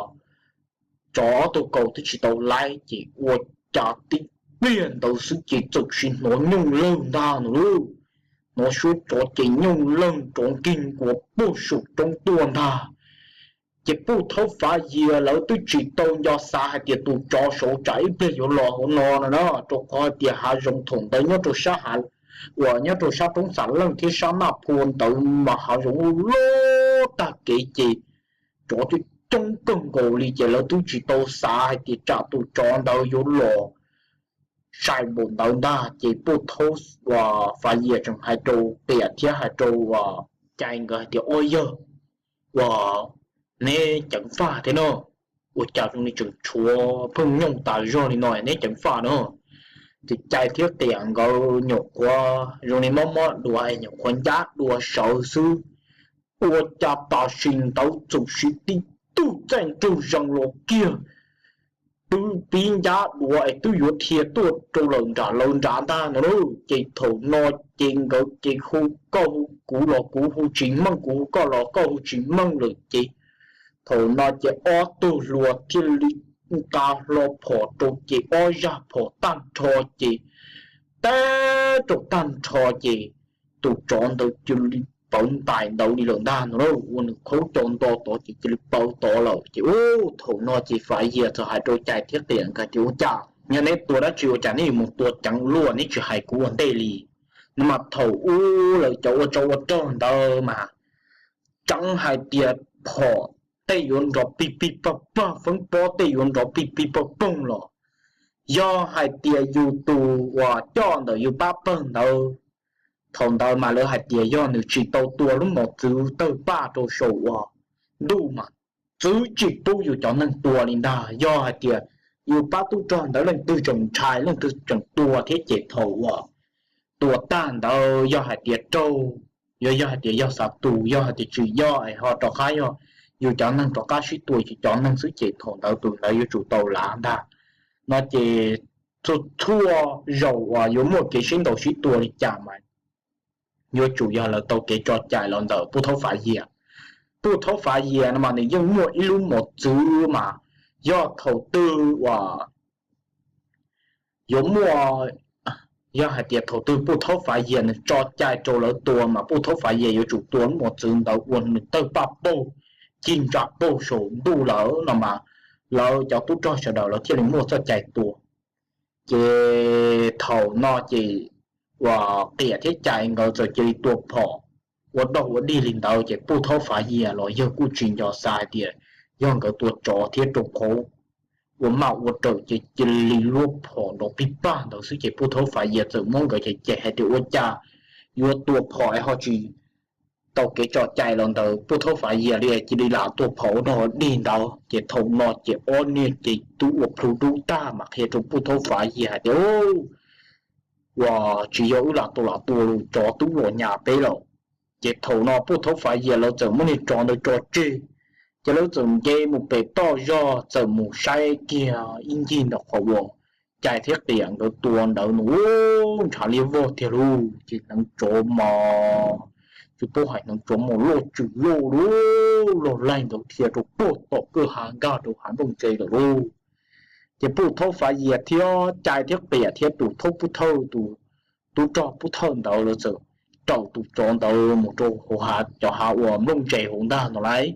tsov ob tug kaus twb tsis tau laib ces ua cas tib pliag ntawd xwb ces txawm sim hnov nyooj leeg ntag no lauj. Hnov suab tsov ces nyooj leeg, tsov nkig nkuas puag saum roob tuaj ntag. Ces Pub Thaub Fav Yias lawv twb tsis tau nco xav hais tias tus tsov saum tsam ib pliag yuav los hauv no no na, rau qhov hais tias hav zoov thaum ntawd nyob rau sab hav uas nyob rau sab roob Xam Leej thiab sab Naj Phua ntawd mas hav zoov loj tag kev ces tsov coob coob kawg nkaus li ces lawv twb tsis tau xav hais tias tsam tus tsov ntawd yuav los sai npaum ntawd ntag. Ces Pub Thaub Fav Yias tseem hais rau Tiam thiab hais rau Cai nkawd hais tias, Ua yawg, uas neb ceev faj thiab no, ua cas zoo li tseem tshuav pheej nyooj tas zog li no neb ceev faj no? Ces Cai thiab Tiam nkawd nyuam qhuav zoo li mob mob dua es nyuam qhuav ncab dua sawv xwb, ua cas tam sim ntawd txawm sim tib tug txaij nraug zees los kiag, twb pib ncab dua es twb yuav dhia tuaj rau lawm nram lawv nrad ntag no lauj. Ces thaum no ces nkawd ces hu koj hu kuv los kuv hu tsis meej, kuv hu koj los koj hu tsis meej lawm ces thaum no ces ob tug hluas thiaj li nqa hlo phom rau ces ob zaj phom tag nrho ces teb rau tag nrho ces tus tsov ntawd cia li pawv ntais ntawd li lawm ntag no lauj. Ua nws khaub cau nto tod ces cia li pawv tod lawm ces ub, thaum no ces Fav Yias txawm hais rau Cai thiab Tiam nkawd tias, Ua cas yog neb tua dab tsi ua cas neb yuav mus tua ceev luaj, neb tsis hais kuv ua ntej li? No mas thaum ub lawv cov ua tsov ua rog ntawd mas tseev hais tias phom tej yuav nrov pig pig pog pog, feeb pob tej yuav nrov pig pig pog poog los yog hais tias yus tus uas coj ntawm yus pab pawg ntawd, thaum ntawd mas lawv hais tias yog nws tsis tau tua lub mos txwv tawg paj rau saum uas ntuj mas txwv tsis pub yus cov neeg tua li ntag. Yog hais tias yus pab tub rog ntawd leej twg tseem ntshai leej twg tseem tua thiab ces thaum uas tua tag ntawd yog hais tias raug, yog, yog hais tias yog xav tus, yog hais tias tsis yog es ho rov qab yog yus cov neeg rov qab sib tua yus cov neeg xwb ces thaum ntawd tus ntawd yuav tsum tau lav ntag. No ces txhua txhua zaus uas yuav muaj kev sib ntaus sib tua li cas mas yuav tsum yog lawv tau kev tso cai los ntawm Pub Thaub Fav Yias. Pub Thaub Fav Yias no mas nws yeej muaj ib lub mos txwv mas yog thaum twg uas yuav muaj, yog hais tias thaum twg Pub Thaub Fav Yias nws tso cai rau lawv tua mas Pub Thaub Fav Yias yuav tsum tua lub mos txwv ntawd ua nws tawg paj paug, cig ntsa paug saum ntuj lawm no mas lawv cov tub rog sawv daws lawv thiaj li muaj txoj cai tua. Ces thaum no ces uas Tiam thiab Cai nkawd txawm cia li tua phom ua dog ua dig li ntawd ces Pub Thaub Fav Yias los yawg kuj tsis nco xav hais tias yog nkawd tua tsov thiab, rau qhov ua maj ua raws ces cia li luab phom nrov pig pag ntawd xwb ces Pub Thaub Fav Yias txawm muab nkawd cem cem hais tias, Ua cas yuav tua phom es ho tsis tau kev tso cai los ntawm Puj Thaub Fav Yias li cia li lam tuaj phov ua dog dig ntawd. Ces thaum no ces ob niag ces twb ua plhu dub tag mas qhia rau Puj Thaub Fav Yias hais tias, Uas tsis yog wb lam tau lam tua los tsov twb los nyas peb lawm. Ces thaum no Puj Thaub Fav Yias lawv txawm muab niag tsov ntawd tso tseg, ces lawv txawm nce mus pem toj zog txawm mus saib kiag ib ncig ntawm qhov uas Cai thiab Qias nkawd tua ntawd no, ntshav liab vog tiag lauj. Ces hneev tsov mas tsis paub hais, hneev tsov mas loj tsws loj lauj, loj laig ntawd dhia rau puag tom kwj ha nkag rau hav nplooj tsev lawm lauj. Ces Puj Thaub Fav Yias thiab Cai thiab Qias thiab tus thaub Puj Thawj, tus tub rog Puj Thawj ntawd lawv txawm raws tus tsov ntawd mus rau hauv hav, cov hav uas nplooj tsev hauv ntag no lauj.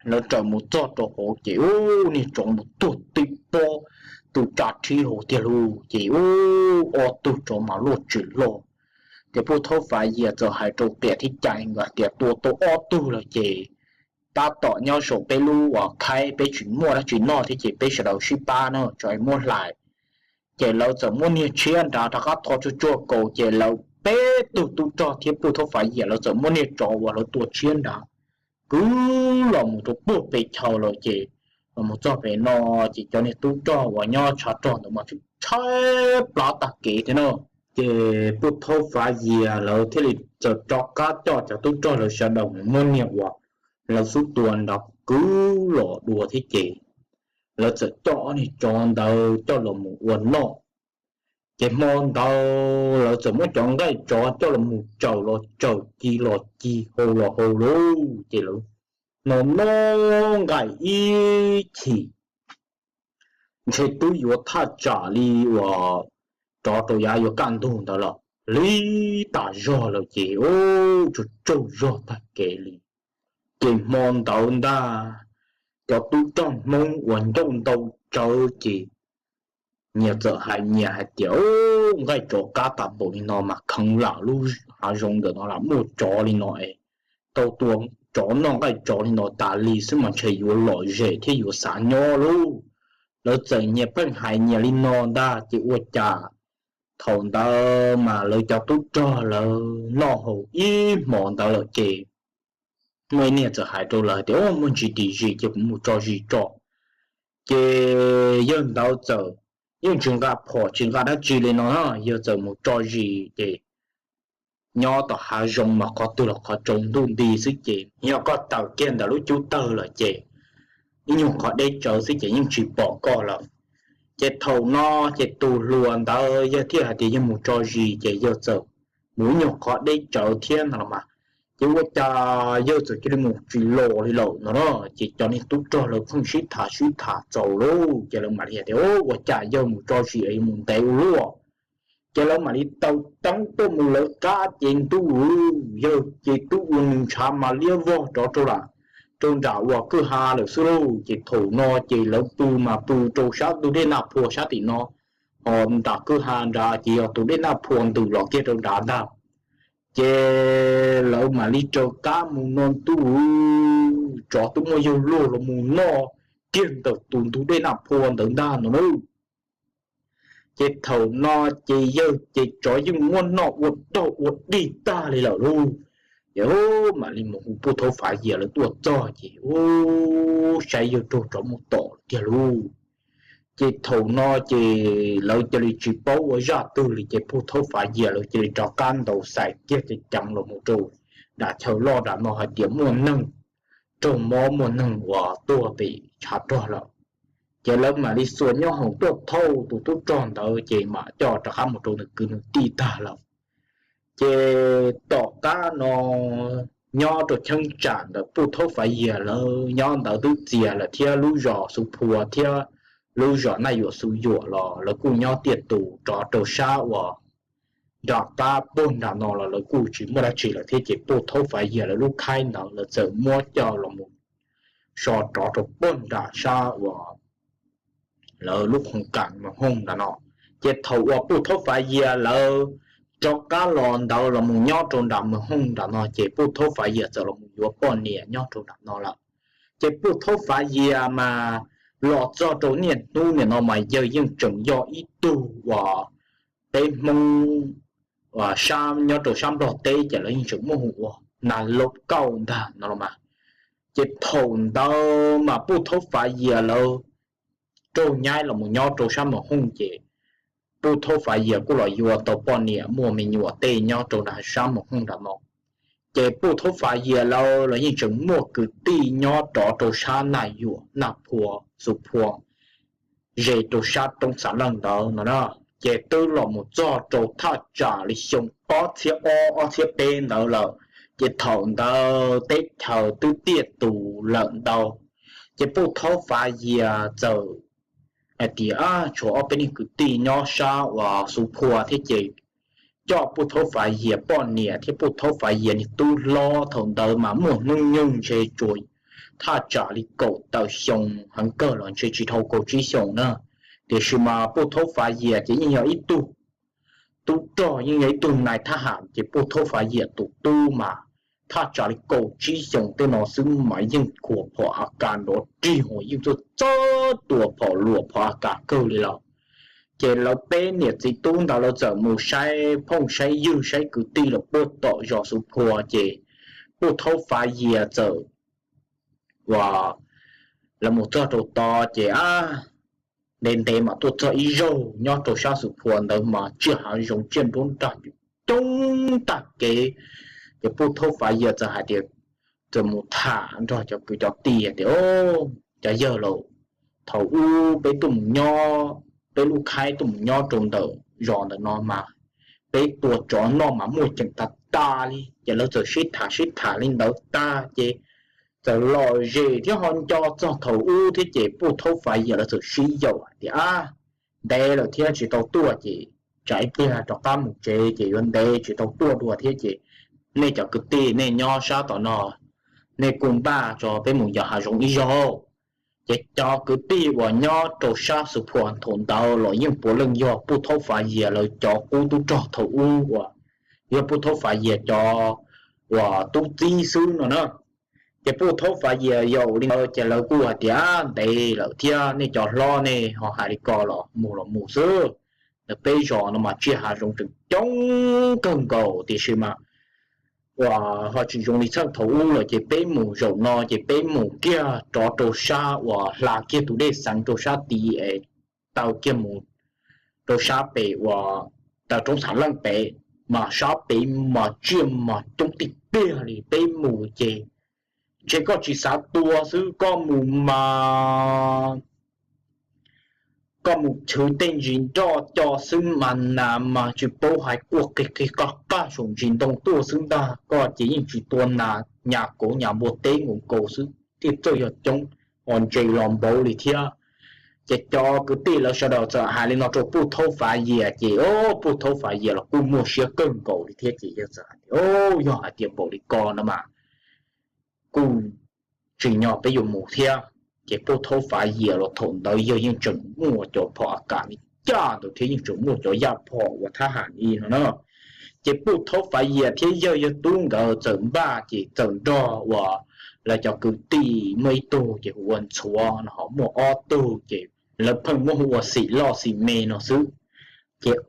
Lawv raws mus txog rau hauv ces ub, niag tsov mus tuag tib pob, tus tsa rhib hauv tiag lauj. Ces ub, ob tug tsov mas loj tsws loj. Ces Puj Thaub Fav Yias txawm hais rau Qias thiab Cai nkawd tias, Tua tau ob tug lawm ces tab tom nyob saum peb lub uas khaib, peb tsis muaj dab tsi noj thiab ces peb sawv daws sib pab no tso muab hlais. Ces lawv txawm muab niag tshiab nrad rov qab tho tsuag tsuag kaus, ces lawv peb tug tub rog thiab Puj Thaub Fav Yias lawv txawm muab niag tsov uas lawv tua tshiab nrad kwv los mus rau puag pem chaw lawm ces los mus txog pem no, ces cov niag tub rog uas nyob tshav rog ntawd mas tshaib plab tag kev thiab no. Ces Puj Thaub Fav Yias lawv thiaj li txawm rov qab coj cov tub rog lawv sawv daws mus muab niag uas lawv xub tua nrad kwv los dua thiab ces lawv txawm coj ob niag tsov ntawd coj los mus ua noj. Ces hmo ntawd lawv txawm muab cov nqaij tsov coj los mus tsaws los tsaws, ci los ci, hau los hau lauj. Ces lawv noj noj nqaij ib chim ntshe twb yuav thaj tsam li uas rov rau yav yuav kaj ntug ntawd lawm, lig tas zog lawm ces ub, tsaug tsaug zog tag kev li. Ces hmo ntawd ntag, cov tub rog Hmoob uas ncauj ntau tsawv ces nyias txawm hais nyias hais tias, Nqaij tsov qab tas npaum li no mas kheev lam lub hav zoov ntawm no lam muaj tsov li no es tau tua tsov noj nqaij tsov li no tas li xwb mas ntshe yuav lom zem thiab yuav xav nyob lauj. Lawv txawm nyias pheej hais nyias li no ntag ces ua cas thaum ntawd mas lawv cov tub rog lawv noj haus ib hmo ntawd lawm ces muaj ib niag txawm hais rau lawv tias, Muaj ntsis tim zis ces kuv mus tso zis tso. Ces yawg ntawd txawm yeej tsis nqa phom tsis nqa dab tsi li no, yawg txawm mus tso zis ces nyob tom hav zoov mas qhov twg los qhov tsaus ntuj nti xwb ces yog koj tawm kiag ntawm lub cub tawg lawm ces ib nyuag qhov deb tsawv xwb ces yeej tsis pom koj lawm. Ces thaum no ces tus hluas ntawd yawg thiaj hais tias yawg mus tso zis ces yawg txawm mus ib nyuag qhov deb tsawv thiab no los mas, ces ua cas yawg txawm cia li mus tsis los li lawm no na. Ces cov niag tub rog lawv pheej sib tham sib tham txaus lauj ces lawv mam li hais tias, Ua cas yawg mus tso zis es yuav mus ntev ua luaj? Ces lawv mam li taw teeb tuaj mus lawv qab ces ntuj, yawg ces twb ua nws ntshav mas liab vog rov rau lam rau nram uas kwj ha lawm xwb lauj. Ces thaum no ces lawv pw mas pw rau sab ntug dej Naj Phua sab tim no, ho nram kwj ha nrad ces yog tus dej Naj Phua ntws los kiag rau nrad ntag. Ces lawv mam li raws qab mus no ntuj, tsov twb muaj yawg luag los mus noj kiag ntawm tus ntug dej Naj Phua ntawd ntag no na. Ces thaum no ces yawg ces tsov yeej muab noj ua dog ua dig tag li lawm lauj. Ces mam li mus hu Puj Thaub Fav Yias lawv tuaj txog ces ub, saib yawg raug tsov muab tom tiag lauj. Ces thaum no ces lawv cia li tsis paub ua zaj twg li ces Puj Thaub Fav Yias lawv cia li rov qab ntaus xais kiag ceev ceev los mus rau nram chaw loj nram no hais tias muaj neeg raug mob, muaj neeg uas tuag pem tshav rog lawm. Ces lawv mam li xuas nyoob hoom tuaj thauj tus tub rog ntawd ces mam coj rov qab mus rau nws kwv nws tij tag lawm. Ces tom qab no nyob rau cheeb tsam ntawm Puj Thaub Fav Yias lawv nyob ntawd twb txias lawm thiab lub zos Xuv Phua thiab lub zos Naj Yuam Xuv Yuam los lawv kuj nyob tiaj tus rov rau sab uas nram qab puag nram no los lawv kuj tsis muaj dab tsi lawm thiab ces Puj Thaub Fav Yias lawv lub khaib ntawd lawv txawm muab coj los mus so rov rau puag nram sab uas lawv lub khoov kam Moos Hooj nram no. Ces thaum uas Puj Thaub Fav Yias lawv rov qab los ntawd los mus nyob rau nram Moos Hooj nram no ces Puj Thaub Fav Yias txawm los mus yuav poj niam nyob rau nram no lawm. Ces Puj Thaub Fav Yias mas los txog rau niaj hnub nim no mas yawg yeej tseem yog ib tug uas peb Hmoob sab nyob rau sab Nplog teb ces lawv yeej tseem muaj hu ua Nas Loo Kauj ntag no los mas. Ces thaum ntawd mas Puj Thaub Fav Yias lawv raug nyaib los mus nyob rau sab Moos Hooj ces Puj Thaub Fav Yias kuj los yuav tau poj niam muaj me nyuam tej nyob rau sab Moos Hooj nram no. Ces Puj Thaub Fav Yias lawv los yeej tseem muaj kwv tij nyob rov rau sab Naj Yuam, Naj Phua, Xus Phua, ze rau sab roob Xav Leej ntawd no na. Ces twb los mus txog rau thaj tsam li xyoo ob txhiab ob ob txhiab peb ntawd lawm, ces thaum ntawd teb chaws twb tiaj tus lawm ntau. Ces Puj Thaub Fav Yias txawm hais tias, Ab, tshuav ob peb niag kwv tij nyob sab uas Xus Phua thiab ces coj Puj Thaub Fav Yias poj niam thiab Puj Thaub Fav Yias niag tub hlob thaum ntawd mas muaj hnub nyoog ntshe tsuas thaj tsam li kaum tawm xyoo, heev kawg los ntshe tsis dhau kaum tsib xyoos na. Tiam sis mas Puj Thaub Fav Yias ces yeej yog ib tug tub rog, yeej yog ib tug nais thab ham, ces Puj Thaub Fav Yias tus tub mas thaj tsam li kaum tsib xyoos tej no xwb mas yeej khuam phom A Kas nrov rig, yeej txawj txawj tua phom luam phom A Kas kawg li lawm. Ces lawv peb niam txiv tub ntawd lawv txawm mus saib phooj saib ywg saib kwv tij los puag tom zos Xus Phua ces Puj Thaub Fav Yias txawm uas lawv mus txog rau tod ces ab, ntev ntev mas tuaj txog ib zaug nyob rau sab Xus Phua ntawd mas tsiaj hav zoov tsiaj nruab nrag coob tag kev. Ces Puj Thaub Fav Yias txawm hais tias, txawm mus tham nrog cov kwv cov tij tias, Cov yawg laus, thaum ub peb tuaj mus nyob, peb lub khaib tuaj mus nyob rau ntawm zos ntawm no mas peb tua tsov noj mas muaj ceem tag tas li. Ces lawv txawm sib tham sib tham li ntawd tag ces txawm lom zem thiab ho nco txog thaum ub thiab ces Puj Thaub Fav Yias lawv txawm sib yaum hais tias, Ab, ntev lawm thiab tsis tau tuaj ces tsam ib pliag rov qab mus tsev ces yuav ntev tsis tau tuaj dua thiab ces nej cov kwv tij nej nyob sab tom no, nej kuj npaj tso peb mus yos hav zoov ib zaug. Ces cov kwv tij uas nyob rau sab Xus Phua thaum ntawd los yeej puav leej yog Puj Thaub Fav Yias lawv cov qub tub rog thaum ub uas yog Puj Thaub Fav Yias cov uas tub txib xwb no na. Ces Puj Thaub Fav Yias yaum li ntawd ces lawv kuj hais tias, Ab, ntev lawm thiab nej cov hlob nej ho hais li ko los mus los mus xwb. Ntawm peb zos no mas tsiaj hav zoov tseem coob kawg nkaus tiam sis mas uas ho tsis zoo li txheej thaum ub lawm ces peb mus zaum no ces peb mus kiag rov rau sab uas hla kiag tus dej Xeev rau sab tid es taw kiag mus rau sab pem uas taw roob Xav Leej pem, mas sab pem mas tsiaj mas coob tiag tiag li. Peb mus ces ntshe koj tsis xav tua xwb, koj mus mas koj mus chwv tej ntsis nroj co xwb mas nas mas tsis paub hais quaj qig qig qaj qaj saum ntsis ntoo tuaj xwb ntag. Koj ces yeej tsis tua nas, nyas kauv nyas npua teb nkaus nkaus xwb thiaj txawj yog coob, ho ntses los npaum li thiab. Ces cov kwv tij lawv sawv daws txawm hais li no rau Puj Thaub Fav Yias ces, o, Puj Thaub Fav Yias los kuj muaj siab kawg nkaus li thiab ces yawg txawm hais tias, O, yog hais tias npaum li ko no mas kuj tsim nyog peb yuav mus thiab. Ces Puj Thaub Fav Yias los thaum ntawd yawg yeej tseem muaj cov phom A Kas li cas ntawd thiab yeej tseem muaj cov yaj phom uas thab ham li no na. Ces Puj Thaub Fav Yias thiab yawg yawg tub nkawd txawm npaj ces txawm nrog uas lawv cov kwv tij muaj ib tug ces hu ua Ntxhuav no ho muaj ob tug ces lawv pheej muab hu ua Xim Loj Xim Me no xwb. Ces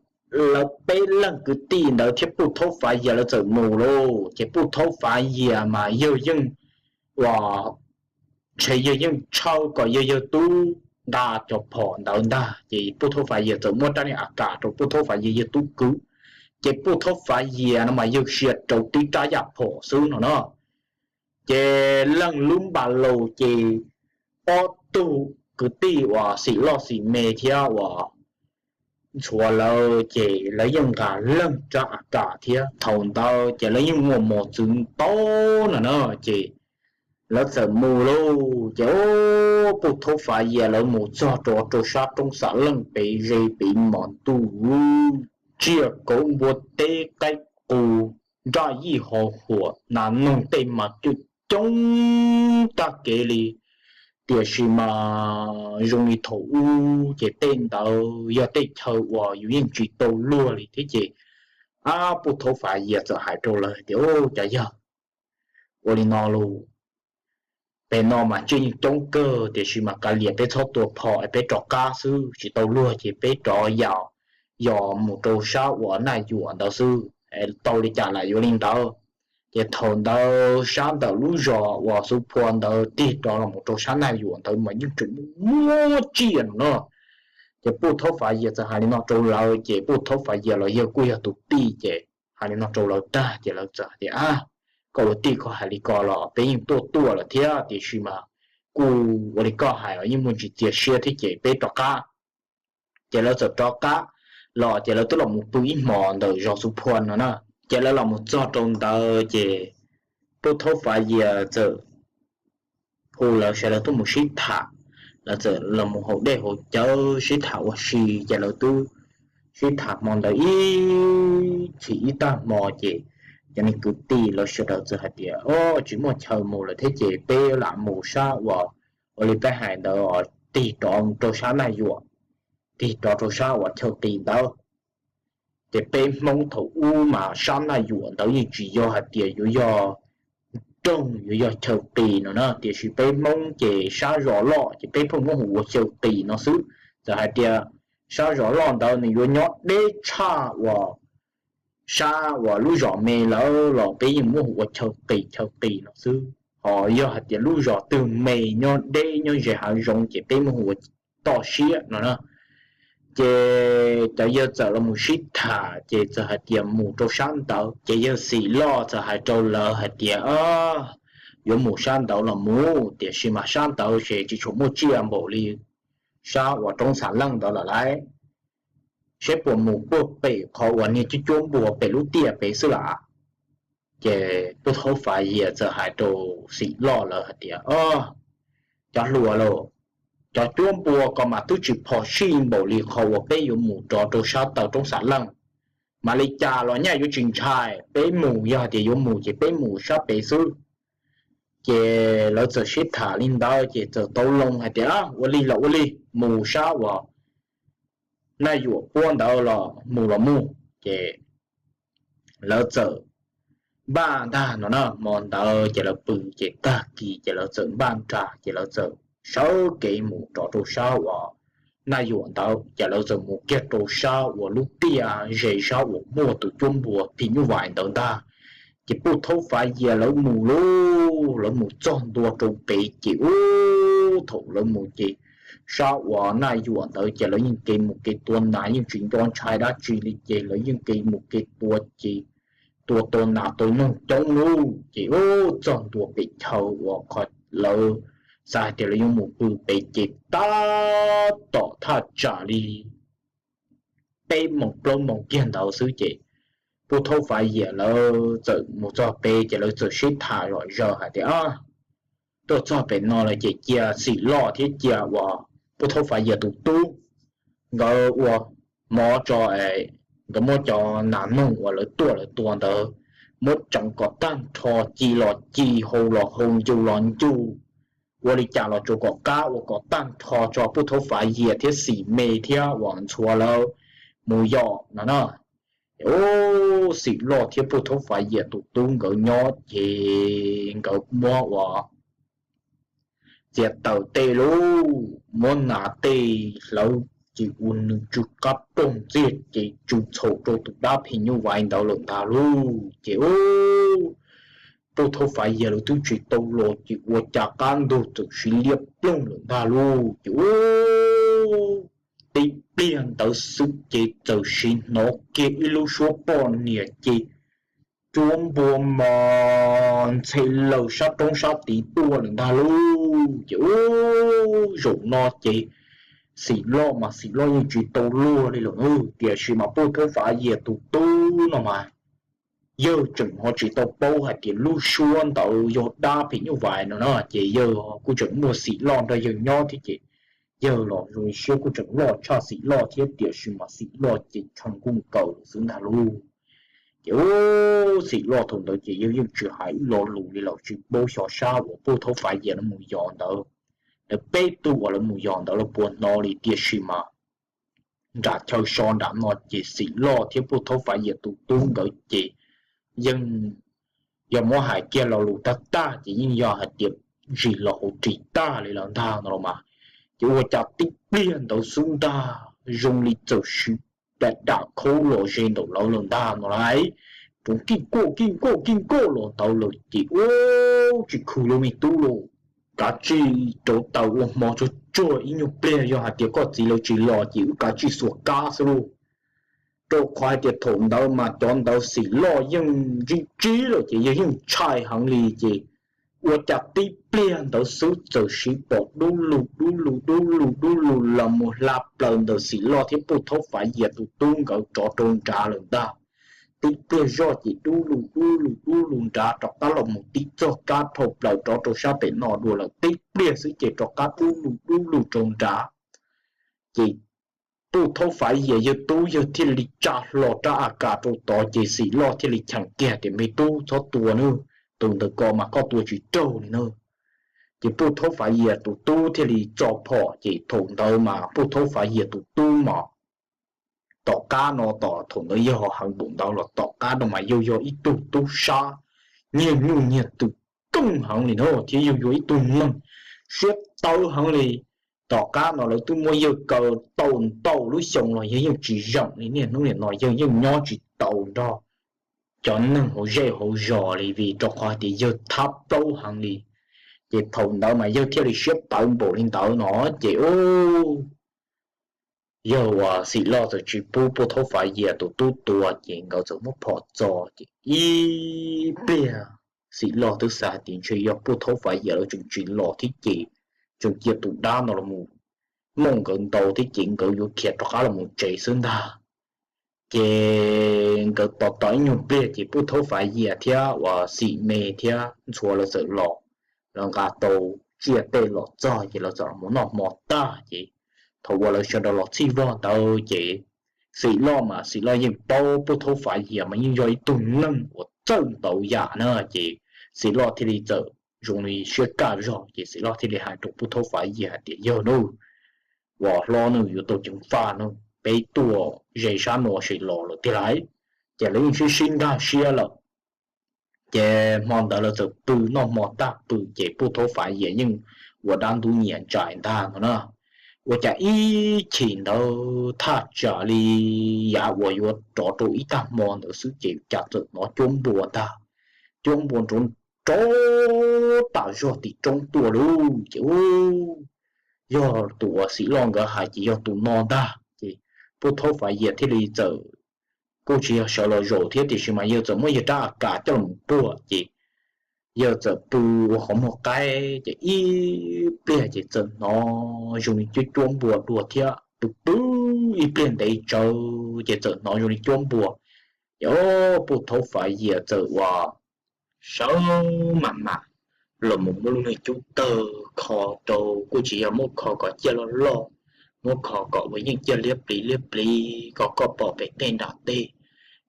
lawv peb leeg kwv tij ntawd thiab Puj Thaub Fav Yias lawv txawm mus lauj. Ces Puj Thaub Fav Yias mas yawg yeej uas ntshe yawg yeej tshawb kom yawg yawg tub nqa cov phom ntawd ntag ces Puj Thaub Fav Yias txawm muab rab niag A Kas rau Puj Thaub Fav Yias yawg tub kwv. Ces Puj Thaub Fav Yias no mas yawg sia rau tib rab yaj phom xwb no na. Ces leej lub npas laus ces ob tug kwv tij uas Xim Loj Xim Me thiab uas Ntxhuav lawv ces lawv yeej nqa leej rab A Kas thiab. Thaum ntawd ces lawv yeej muaj mos txwv ntau no na. Ces lawv txawm mus lauj. Ces o, Puj Thaub Fav Yias lawv mus txog rau rau sab roob Xam Leej pem ze pem mos ntuj, tsiaj kauv npua teb qaib qus nraj yij hos huam nas noog tej mas coob coob tag kev li. Tiam sis mas zoo li thaum ub ces tej ntawd yog tej chaw uas yus yeej tsis tau luag li thiab ces, ab, Puj Thaub Fav Yias txawm hais rau lawv tias, Cov yawg, ua li no lauj, pem no mas tsiaj yeej coob kawg tiam sis mas kav liam peb txhob tua phom es peb rov qab xwb, tsis tau luag ces peb rov yos, yos mus rau sab uas Naj Yuam ntawd xwb, tau li cas lam yuav li ntawd. Ces thaum ntawd sab ntawm lub zos uas Xuv Phua ntawd tig rov los mus rau sab Naj Yuam ntawd mas yeej tseem muaj tsiaj no na. Ces Puj Thaub Fav Yias txawm hais li no rau lawv, ces Puj Thaub Fav Yias los yog kuj yog tus tij, ces hais li no rau lawv tag ces lawv txawm hais tias, A, koj ua tij koj hais li ko los peb yeej tuaj tuaj lawm thiab, tiam sis mas kuj ua li koj hais yeej muaj ntsis txias siab thiab, ces peb rov qab. Ces lawv txawm rov qab los, ces lawv twb los mus pw ib hmos ntawm zos Xuv Phua no na. Ces lawv los mus txog rau ntawd ces Puj Thaub Fav Yias txawm hu lawv sawv daws tuaj mus sib tham. Lawv txawm los mus haus dej haus cawv sib tham ua si, ces lawv twb sib tham hmo ntawd ib chim ib tag hmo ces cov neeg kwv tij lawv sawv daws txawm hais tias, O, tsis muaj chaw mus lawm thiab ces peb lam mus sab uas, ua li peb hais ntawd os, tig rov rau sab Naj Yuam, tig rov rau sab uas chaw qis ntawd. Ces peb Hmoob thaum ub mas sab Naj Yuam ntawd yeej tsis yog hais tias yuav yog rooj yuav yog chaw qis no na, tiam sis peb Hmoob ces sab zos loj ces peb pheej muab hu ua chaw qis no xwb. Txawm hais tias sab zos loj ntawd nws yuav nyob deb tshaj uas sab uas lub zos me lawm los peb yeej muab hu ua chaw qis chaw qis no xwb. Ho yog hais tias lub zos twg me nyob deb nyob ze hav zoov ces peb muab hu ua toj siab no na. Ces cov yawg txawm los mus sib tham ces txawm hais tias mus rau sab ntawd, ces yawg Xim Loj txawm hais rau lawv hais tias, Yuav mus sab ntawd los mus, tiam sis mas sab ntawd ces tsis tshua muaj tsiaj npaum li sab uas roob Xav Leej ntawd lawm lauj. Saib puas mus puag pem qhov uas niag cuab cuab npua pem lub tiaj pem xwb lawm. Ces Puj Thaub Fav Yias txawm hais rau Xim Loj lawv hais tias, Cov hluas lauj, cov cuab npua ko mas twb tsis phom sij npaum li qhov uas peb yuav mus rov rau sab taw roob Xav Leej. Mas li cas los nyaj yuav tsis ntshai, peb mus, yog hais tias yuav mus ces peb mus sab pem xwb. Ces lawv txawm sib tham li ntawd ces txawm tau loo hais tias, Ua li los ua li, mus sab uas Naj Yuam puab ntawd los mus los mus. Ces lawv txawm npaj ntag no na, hmo ntawd ces lawv pw, ces tag kis ces lawv txawm npaj nrag, ces lawv txawm sawv kev mus rov rau sab uas Naj Yuam ntawd, ces lawv txawm mus kiag rau sab uas lub tiaj ze sab uas muaj tus cuab npua phim nyuj vais ntawd ntag. Ces Puj Thaub Fav Yias lawv mus lauj, lawv mus txog ntua rau pem ces ub, thaum lawv mus ces sab uas Naj Yuam ntawd ces lawv yeej kev mus kev tua nas yeej tsis nco ntshai dab tsi li, ces lawv yeej kev mus kev tua ces tua tau nas tau noog coob lauj. Ces ub, txog ntua pem chaw uas qhov lawv xav hais tias lawv yuav mus pw pem ces tab tom thaj tsam li peb moos plaub moos kiag ntawd xwb ces Puj Thaub Fav Yias lawv txawm mus txog pem ces lawv txawm sib tham zom zaws hais tias, Tuaj txog pem no lawm ces cia Xim Loj thiab cia uas Puj Thaub Fav Yias tus tub nkawd ua mov tso, nkawd muab cov nas noog uas lawv tuaj lawv tua ntawd muab tseev kom tag nrho, ci los ci, hau los hau, ncu los ncu, ua li cas los tsuas kom qab ua kom tag nrho tso Puj Thaub Fav Yias thiab Xim Me thiab uas ntxhua lawv mus yos no na. Ub, Xim Loj thiab Puj Thaub Fav Yias tus tub nkawd nyob ces nkawd muab uas txiav taws tej lauj, muab nas tej hlawv ces ua nws tsw qab roog ntxiag ces tsw txhaum rau tus dab phim nyuj vais ntawd lawm ntag lauj. Ces ub, Puj Thaub Fav Yias lawv twb tsis tau los ces ua cas qab ntug txawm siv liab ploog lawm ntag lauj. Ces ub, tib pliag ntawd xwb ces txawm siv hnov kiag ib lub suab poj niam ces cuab npua mas ntxhe laws sab roob sab tid tuaj lawm ntag lauj. Ces ub, zaum no ces Xim Loj mas Xim Loj yeej tsis tau luag li lawm, tiam sis mas Puj Thaub Fav Yias tus tub no mas yawg tseem ho tsis tau paub hais tias lub suab ntawd yog dab phim nyuj vais no na, ces yawg kuj tseem muaj Xim Loj nrog yawg nyob thiab ces yawg los zoo siab kuj tseem loj tshaj Xim Loj thiab, tiam sis mas Xim Loj ces tshee kuj nkaus xwb ntag lauj. Ces ub, Xim Loj thaum ntawd ces yawg yeej tsis hais ib lo lus li lawm, tsis paub xyov sab uas Puj Thaub Fav Yias lawv mus yos ntawd, lawv peb tug uas lawv mus yos ntawd lawv puas hnov li, tiam sis mas nram chaw so nram no ces Xim Loj thiab Puj Thaub Fav Yias tus tub nkawd ces yeej yog muab hais kiag lo lus tag tag ces yeej yog hais tias zis los hauv ris tag li lawm ntag no los mas. Ces ua cas tib pliag ntawd xwb ntag zoo li txawm siv dam dam khaub los ze ntawm lawv lawm ntag no lauj. roov kij kuaj kij kuaj kij kuaj los ntawd lawm ces ua tsis khwv lawv me tub los, kav tsij rauv taws ua hmo tsuag tsuag ib nyuag pliag, yog hais tias koj txiv lawv tsis los ces wb kav tsij xuas kab xwb lauj. Rau qhov hais tias thaum ntawd mas cov ntawd Xim Loj yeej ntsib ntsib lawm ces yawg yeej ntshai heev li ces ua cas tib pliag ntawd xwb txawm siv pom dub lug dub lug dub lug dub lug los mus hla plaws ntawm Xim Loj thiab Puj Thaub Fav Yias tus tub nkawd rov rau nrad lawm ntag. Tib pliag zoj ces dub lug dub lug dub lug nrad rov qab los mus tib txoj kab dhau plaws rov rau sab pem no dua lawm, tib pliag xwb ces rov qab dub lug dub lug rau nrad. Ces Puj Thaub Fav Yias yawg tub yawg thiaj li tsa hlo rab a kas rau tod ces Xim Loj thiaj li cheem kiag tias me tub txhob tua nawb, tus ntawd ko mas koj tua tsis raug li nawb. Ces Puj Thaub Fav Yias tus tub thiaj li txo phom ces thaum ntawd mas Puj Thaub Fav Yias tus tub mas tom qab no tom thaum ntawd yawg ho heev npaum ntawd los tom qab no mas yawg yog ib tug tub sab nyiag nyuj nyiag twm koob heev li no thiab yawg yog ib tug neeg siab tawv heev li. Tom qab no lawv twb muab yawg kaw tau ntau lub xyoo los yawg yeej tsis zeem li, niaj hnub nim no yawg yeej nyob tsis tau nrog cov neeg hauv zej hauv zos li vim rau qhov hais tias yawg thab plaub heev li. Ces thaum ntawd mas yawg thiaj li siab tawv npaum li ntawd no ces ub, yawg uas Xim Loj txawm tsis pub Puj Thaub Fav Yias tus tub tua ces nkawd txawm muab phom txo ces ib pliag Xim Loj twb xav hais tias ntshe yog Puj Thaub Fav Yias lawv tseem tsis los thiab ces tseem cia tus dab no los mus mooj nkawd ntaus thiab ces nkawd yuav khiav rov qab los mus tsev xwb ntag. Ces nkawd tos tos ib nyuag pliag ces Puj Thaub Fav Yias thiab uas Xim Me thiab Ntxhuav lawv txawm los, lawv nqa tau tsiaj tej los txog ces lawv txawm los noj hmo tag ces thaum uas lawv sawv daws los txhij vog ntawd ces Xim Loj mas Xim Loj yeej paub Puj Thaub Fav Yias mas yeej yog ib tug neeg uas txawj ntau yam na ces Xim Loj thiaj li txawm zoo li siab kaj zog ces Xim Loj thiaj li hais rau Puj Thaub Fav Yias hais tias yawg nawb, uas hlob nws yuav tau ceev faj no, peb tuaj ze sab no ces los lawm tiag lauj. Ces lawv yeej sib sib nkag siab lawm. Ces hmo ntawd lawv txawm pw noj hmo tag pw ces Puj Thaub Fav Yias yeej ua dab ntub nyias ntsais ntag no na. Ua cas ib chim ntawd thaj tsam li yav uas yuav rov rau ib tag hmo ntawd xwb ces cas txawm hnov cuab npua ntag, cuab npua nrov nrov tas zog tim roob tuaj lauj. Ces yog tus uas Xim Loj nkawd hais ces yog tus no ntag ces Puj Thaub Fav Yias thiaj li txawm, kuj tsis yog sawv los zaum thiab tiam sis mas yawg txawm muab yawg rab a kas coj los puag ces yawg txawm pw ua qhov muag qaib ces ib pliag ces txawm hnov zoo li cuab cuab npua dua thiab pw pw ib pliag ntev tsawv ces txawm hnov zoo li cuab npua. Ces Puj Thaub Fav Yias txawm ua sawv mam mam los mus muab lub niag cub tawg kho rau, kuj tsis yog muab kho kom ciaj loj loj, muab kho kom uas yeej ciaj liab pliv liab pliv kom koj pom pem tej nram tej.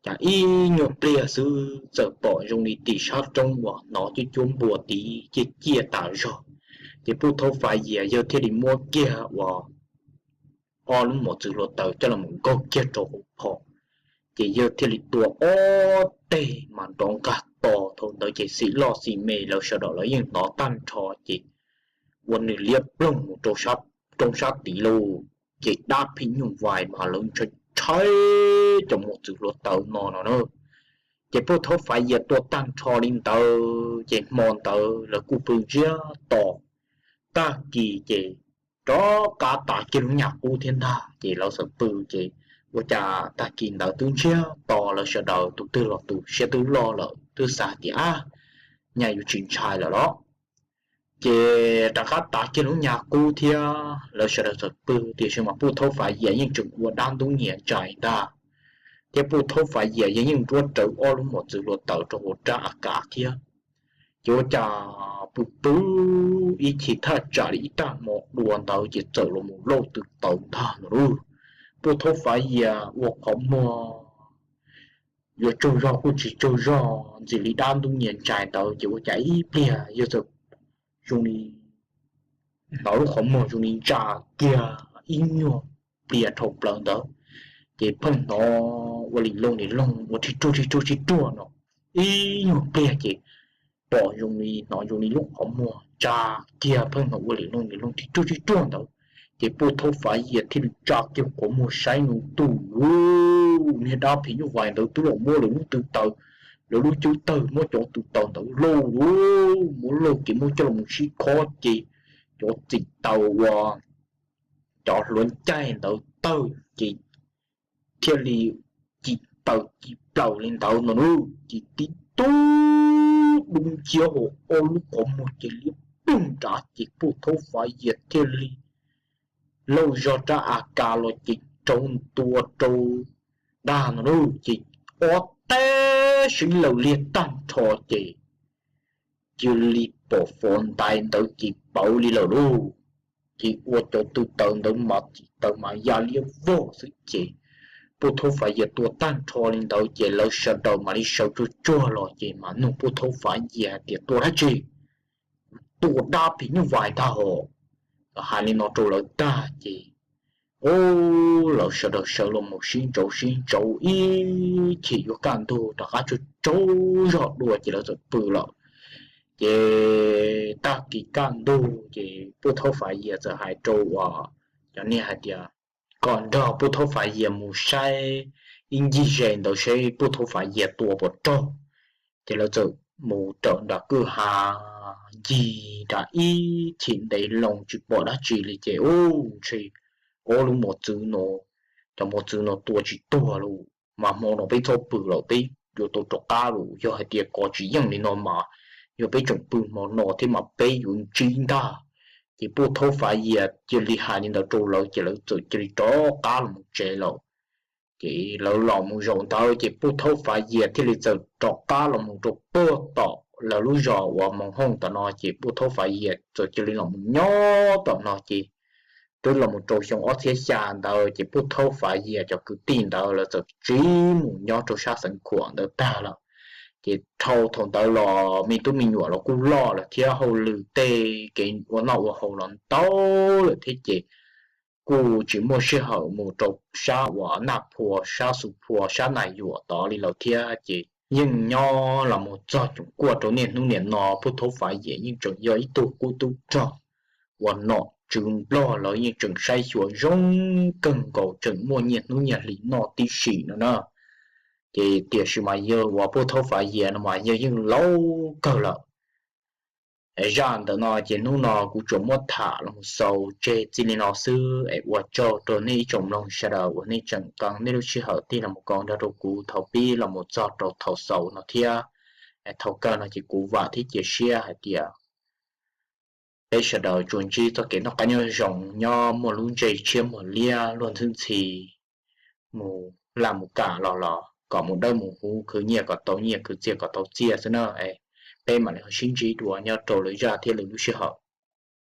Cas ib nyuag pliag xwb txawm pom zoo li tim sab roob uas hnov cuab cuab npua tid ciaj ciaj tas zog. Ces Puj Thaub Fav Yias yawg thiaj li muab kiag uas ob lub mos txwv hluav taws coj los nkaug kiag rau hauv phom, ces yawg thiaj li tua ob teg mas nrov nqag to. Thaum ntawd ces Xim Loj Xim Me lawv sawv daws lawv yeej hnov tag nrho ces ua nws liab ploog mus rau roob sab tid lauj. Ces dab phim nyuj vais mas lawv ntshai ntshai cov mos txwv hluav taws no no na. Ces Puj Thaub Fav Yias tua tag nrho li ntawd ces hmo ntawd lawv kuj pw ntsiag to. Tag kis ces rov qab tav kiag lub nyuag qub thiab ntag ces lawv txawm pw ces ua cas tag kis ntawd twb ntsiag to, lawv sawv daws tus twg los tus siab twb loj lawm twb xav tias ab, nyaj yuav tsis ntshai lawm los. Ces rov qab tav kiag lub nyuag qub thiab lawv sawv daws txawm pw tiam sis mas Puj Thaub Fav Yias yeej tseem ua dab ntub nyias ntsais ntag, thiab Puj Thaub Fav Yias yeej nruab rawv ob lub mos txwv hluav taws rau hauv rab a kas thiab. Ces ua cas pw pw ib chim thaj tsam li ib tag hmo dua ntawd ces txawm los mus lauj tw tawv ntag no lauj. Puj Thaub Fav Yias ua qhov muag yuav tsaug zog kuj tsis tsaug zog ntxim li dab ntub nyias ntsais ntawd ces ua cas ib pliag yawg txawm zoo li hnov lub qhov muag zoo li ntsa kiag ib nyuag pliag dhau plaws ntawd, ces pheej hnov ua li looj li looj ua rhij ruag rhij ruag rhij ruag no ib nyuag pliag ces pom zoo li hnov zoo li lub qhov muag ntsa kiag pheej hnov ua li looj li looj rhij ruag rhij ruag ntawd. Ces Puj Thaub Fav Yias thiaj li tsa kiag qhov muag saib no tus niag dab phim nyuj vais ntawd twb los muab lawv lub tw taws lawv lub cub tawg muab cov tw taws ntawd lauj, muab lauj ces muab coj los sib khob ces cov txim taws uas cov hluav ncaig ntawd tawg ces thiaj li ci taws ci plaws li ntawd no na, ces tib tug dub nciab hauv ob lub qhov muag ces liab ploog nrad ces Pub Thaub Fav Yias thiaj li lauj zog rab A K los ces rau ntua rau dag no na, ces ob teg sib laws liag tag nrho ces cia li pom fov ntais ntawd ces pauv li lawm lauj. Ces ua cov tw taws ntawd mas txim taws mas ya liab vog xwb ces Pub Thaub Fav Yias tua tag nrho li ntawd ces lawv sawv daws mam li sawv tsuag tsuag los ces mam nug Pub Thaub Fav Yias hais tias tua dab tsi, tua dab phim nyuj vais ntag hos. Hais li no rau lawv tag ces, o, lawv sawv daws sawv los mus sib ntsauv sib ntsauv ib chim yuav kaj ntug rov qab tsaug tsaug zog dua ces lawv txawm pw lawm. Ces tag kis kaj ntug ces Pub Thaub Fav Yias txawm hais rau uas cov niag hais tias kom nrog Pub Thaub Fav Yias mus saib ib ncig ze ntawd seb Pub Thaub Fav Yias tua puas raug. Ces lawv txawm mus raws nram kwj ha ncig nram ib chim ntev loo tsis pom dab tsi li ces u, ntshe ob lub mos txwv no, cov mos txwv no tua tsis tuag lawm mas hmo no peb txhob pw lawm, peb yuav tau rov qab lawm. Yog hais tias kov tsis yeej li no mas yog peb tseem pw hmo no thiab mas peb yuav ntsib ntag. Ces Pub Thaub Fav Yias cia li hais li ntawd rau lawv ces lawv txawm cia li rov qab los mus tsev lawm. Ces lawv los mus zaum ntawd ces Pub Thaub Fav Yias thiaj li txawm rov qab los mus rau puag tom lawv lub zos uas Moos Hooj tom no ces Pub Thaub Fav Yias txawm cia li los mus nyob tom no ces twb los mus rau xyoo ob txhiab xya ntawd ces Pub Thaub Fav Yias cov kwv tij ntawd lawv txawm tsiv mus nyob rau sab Xeev Khuam ntawd tag lawm. Ces dhau thaum ntawd los me tub me nyuam los kuj loj lawm thiab hauj lwm tej kev ua noj ua haus los ntau lawm thiab ces kuj tsis muaj sij hawm mus rau sab uas Naj Phua, sab Xus Phua, sab Nas Yuam tod li lawm thiab ces yeej nyob los mus txog coom kuaj rau niaj hnub niam no Pub Thaub Fav Yias yeej tseem yog ib tug qub tub rog uas nom tswv Nplog lawv yeej tseem saib xyuas zoo kawg nkaus, tseem muaj nyiaj hnub nyiaj hli noj tib si no na. Ces tiam sis mas yawg uas Pub Thaub Fav Yias no mas yawg yeej laus kawg lawm. Zaj ntawm no ces hnub no kuv tsuas muab tham los mus xaus tseg txij li no xwb es ua tsaug rau nej ib tsoom mloog sawv daws uas nej tseem nqa nej lub sij hawm tig los mus koom nrog rau kuv thaum pib los mus txog rau thaum xaus no thiab. Thaum kawg no ces kuv vam thiab cia siab hais tias peb sawv daws tsuas ntsib txoj kev noj qab nyob zoo, nyob muaj lub ntsej tshiab muag liab luag ntxhi ntxhi, mus laj mus kam los los kom mus dawb mus huv, khwv nyiaj kom tau nyiaj, khwv txiaj kom tau txiaj xwb na. Peb mam li ho sib ntsib dua nyob rau lwm zaj thiab lwm lub sij hawm.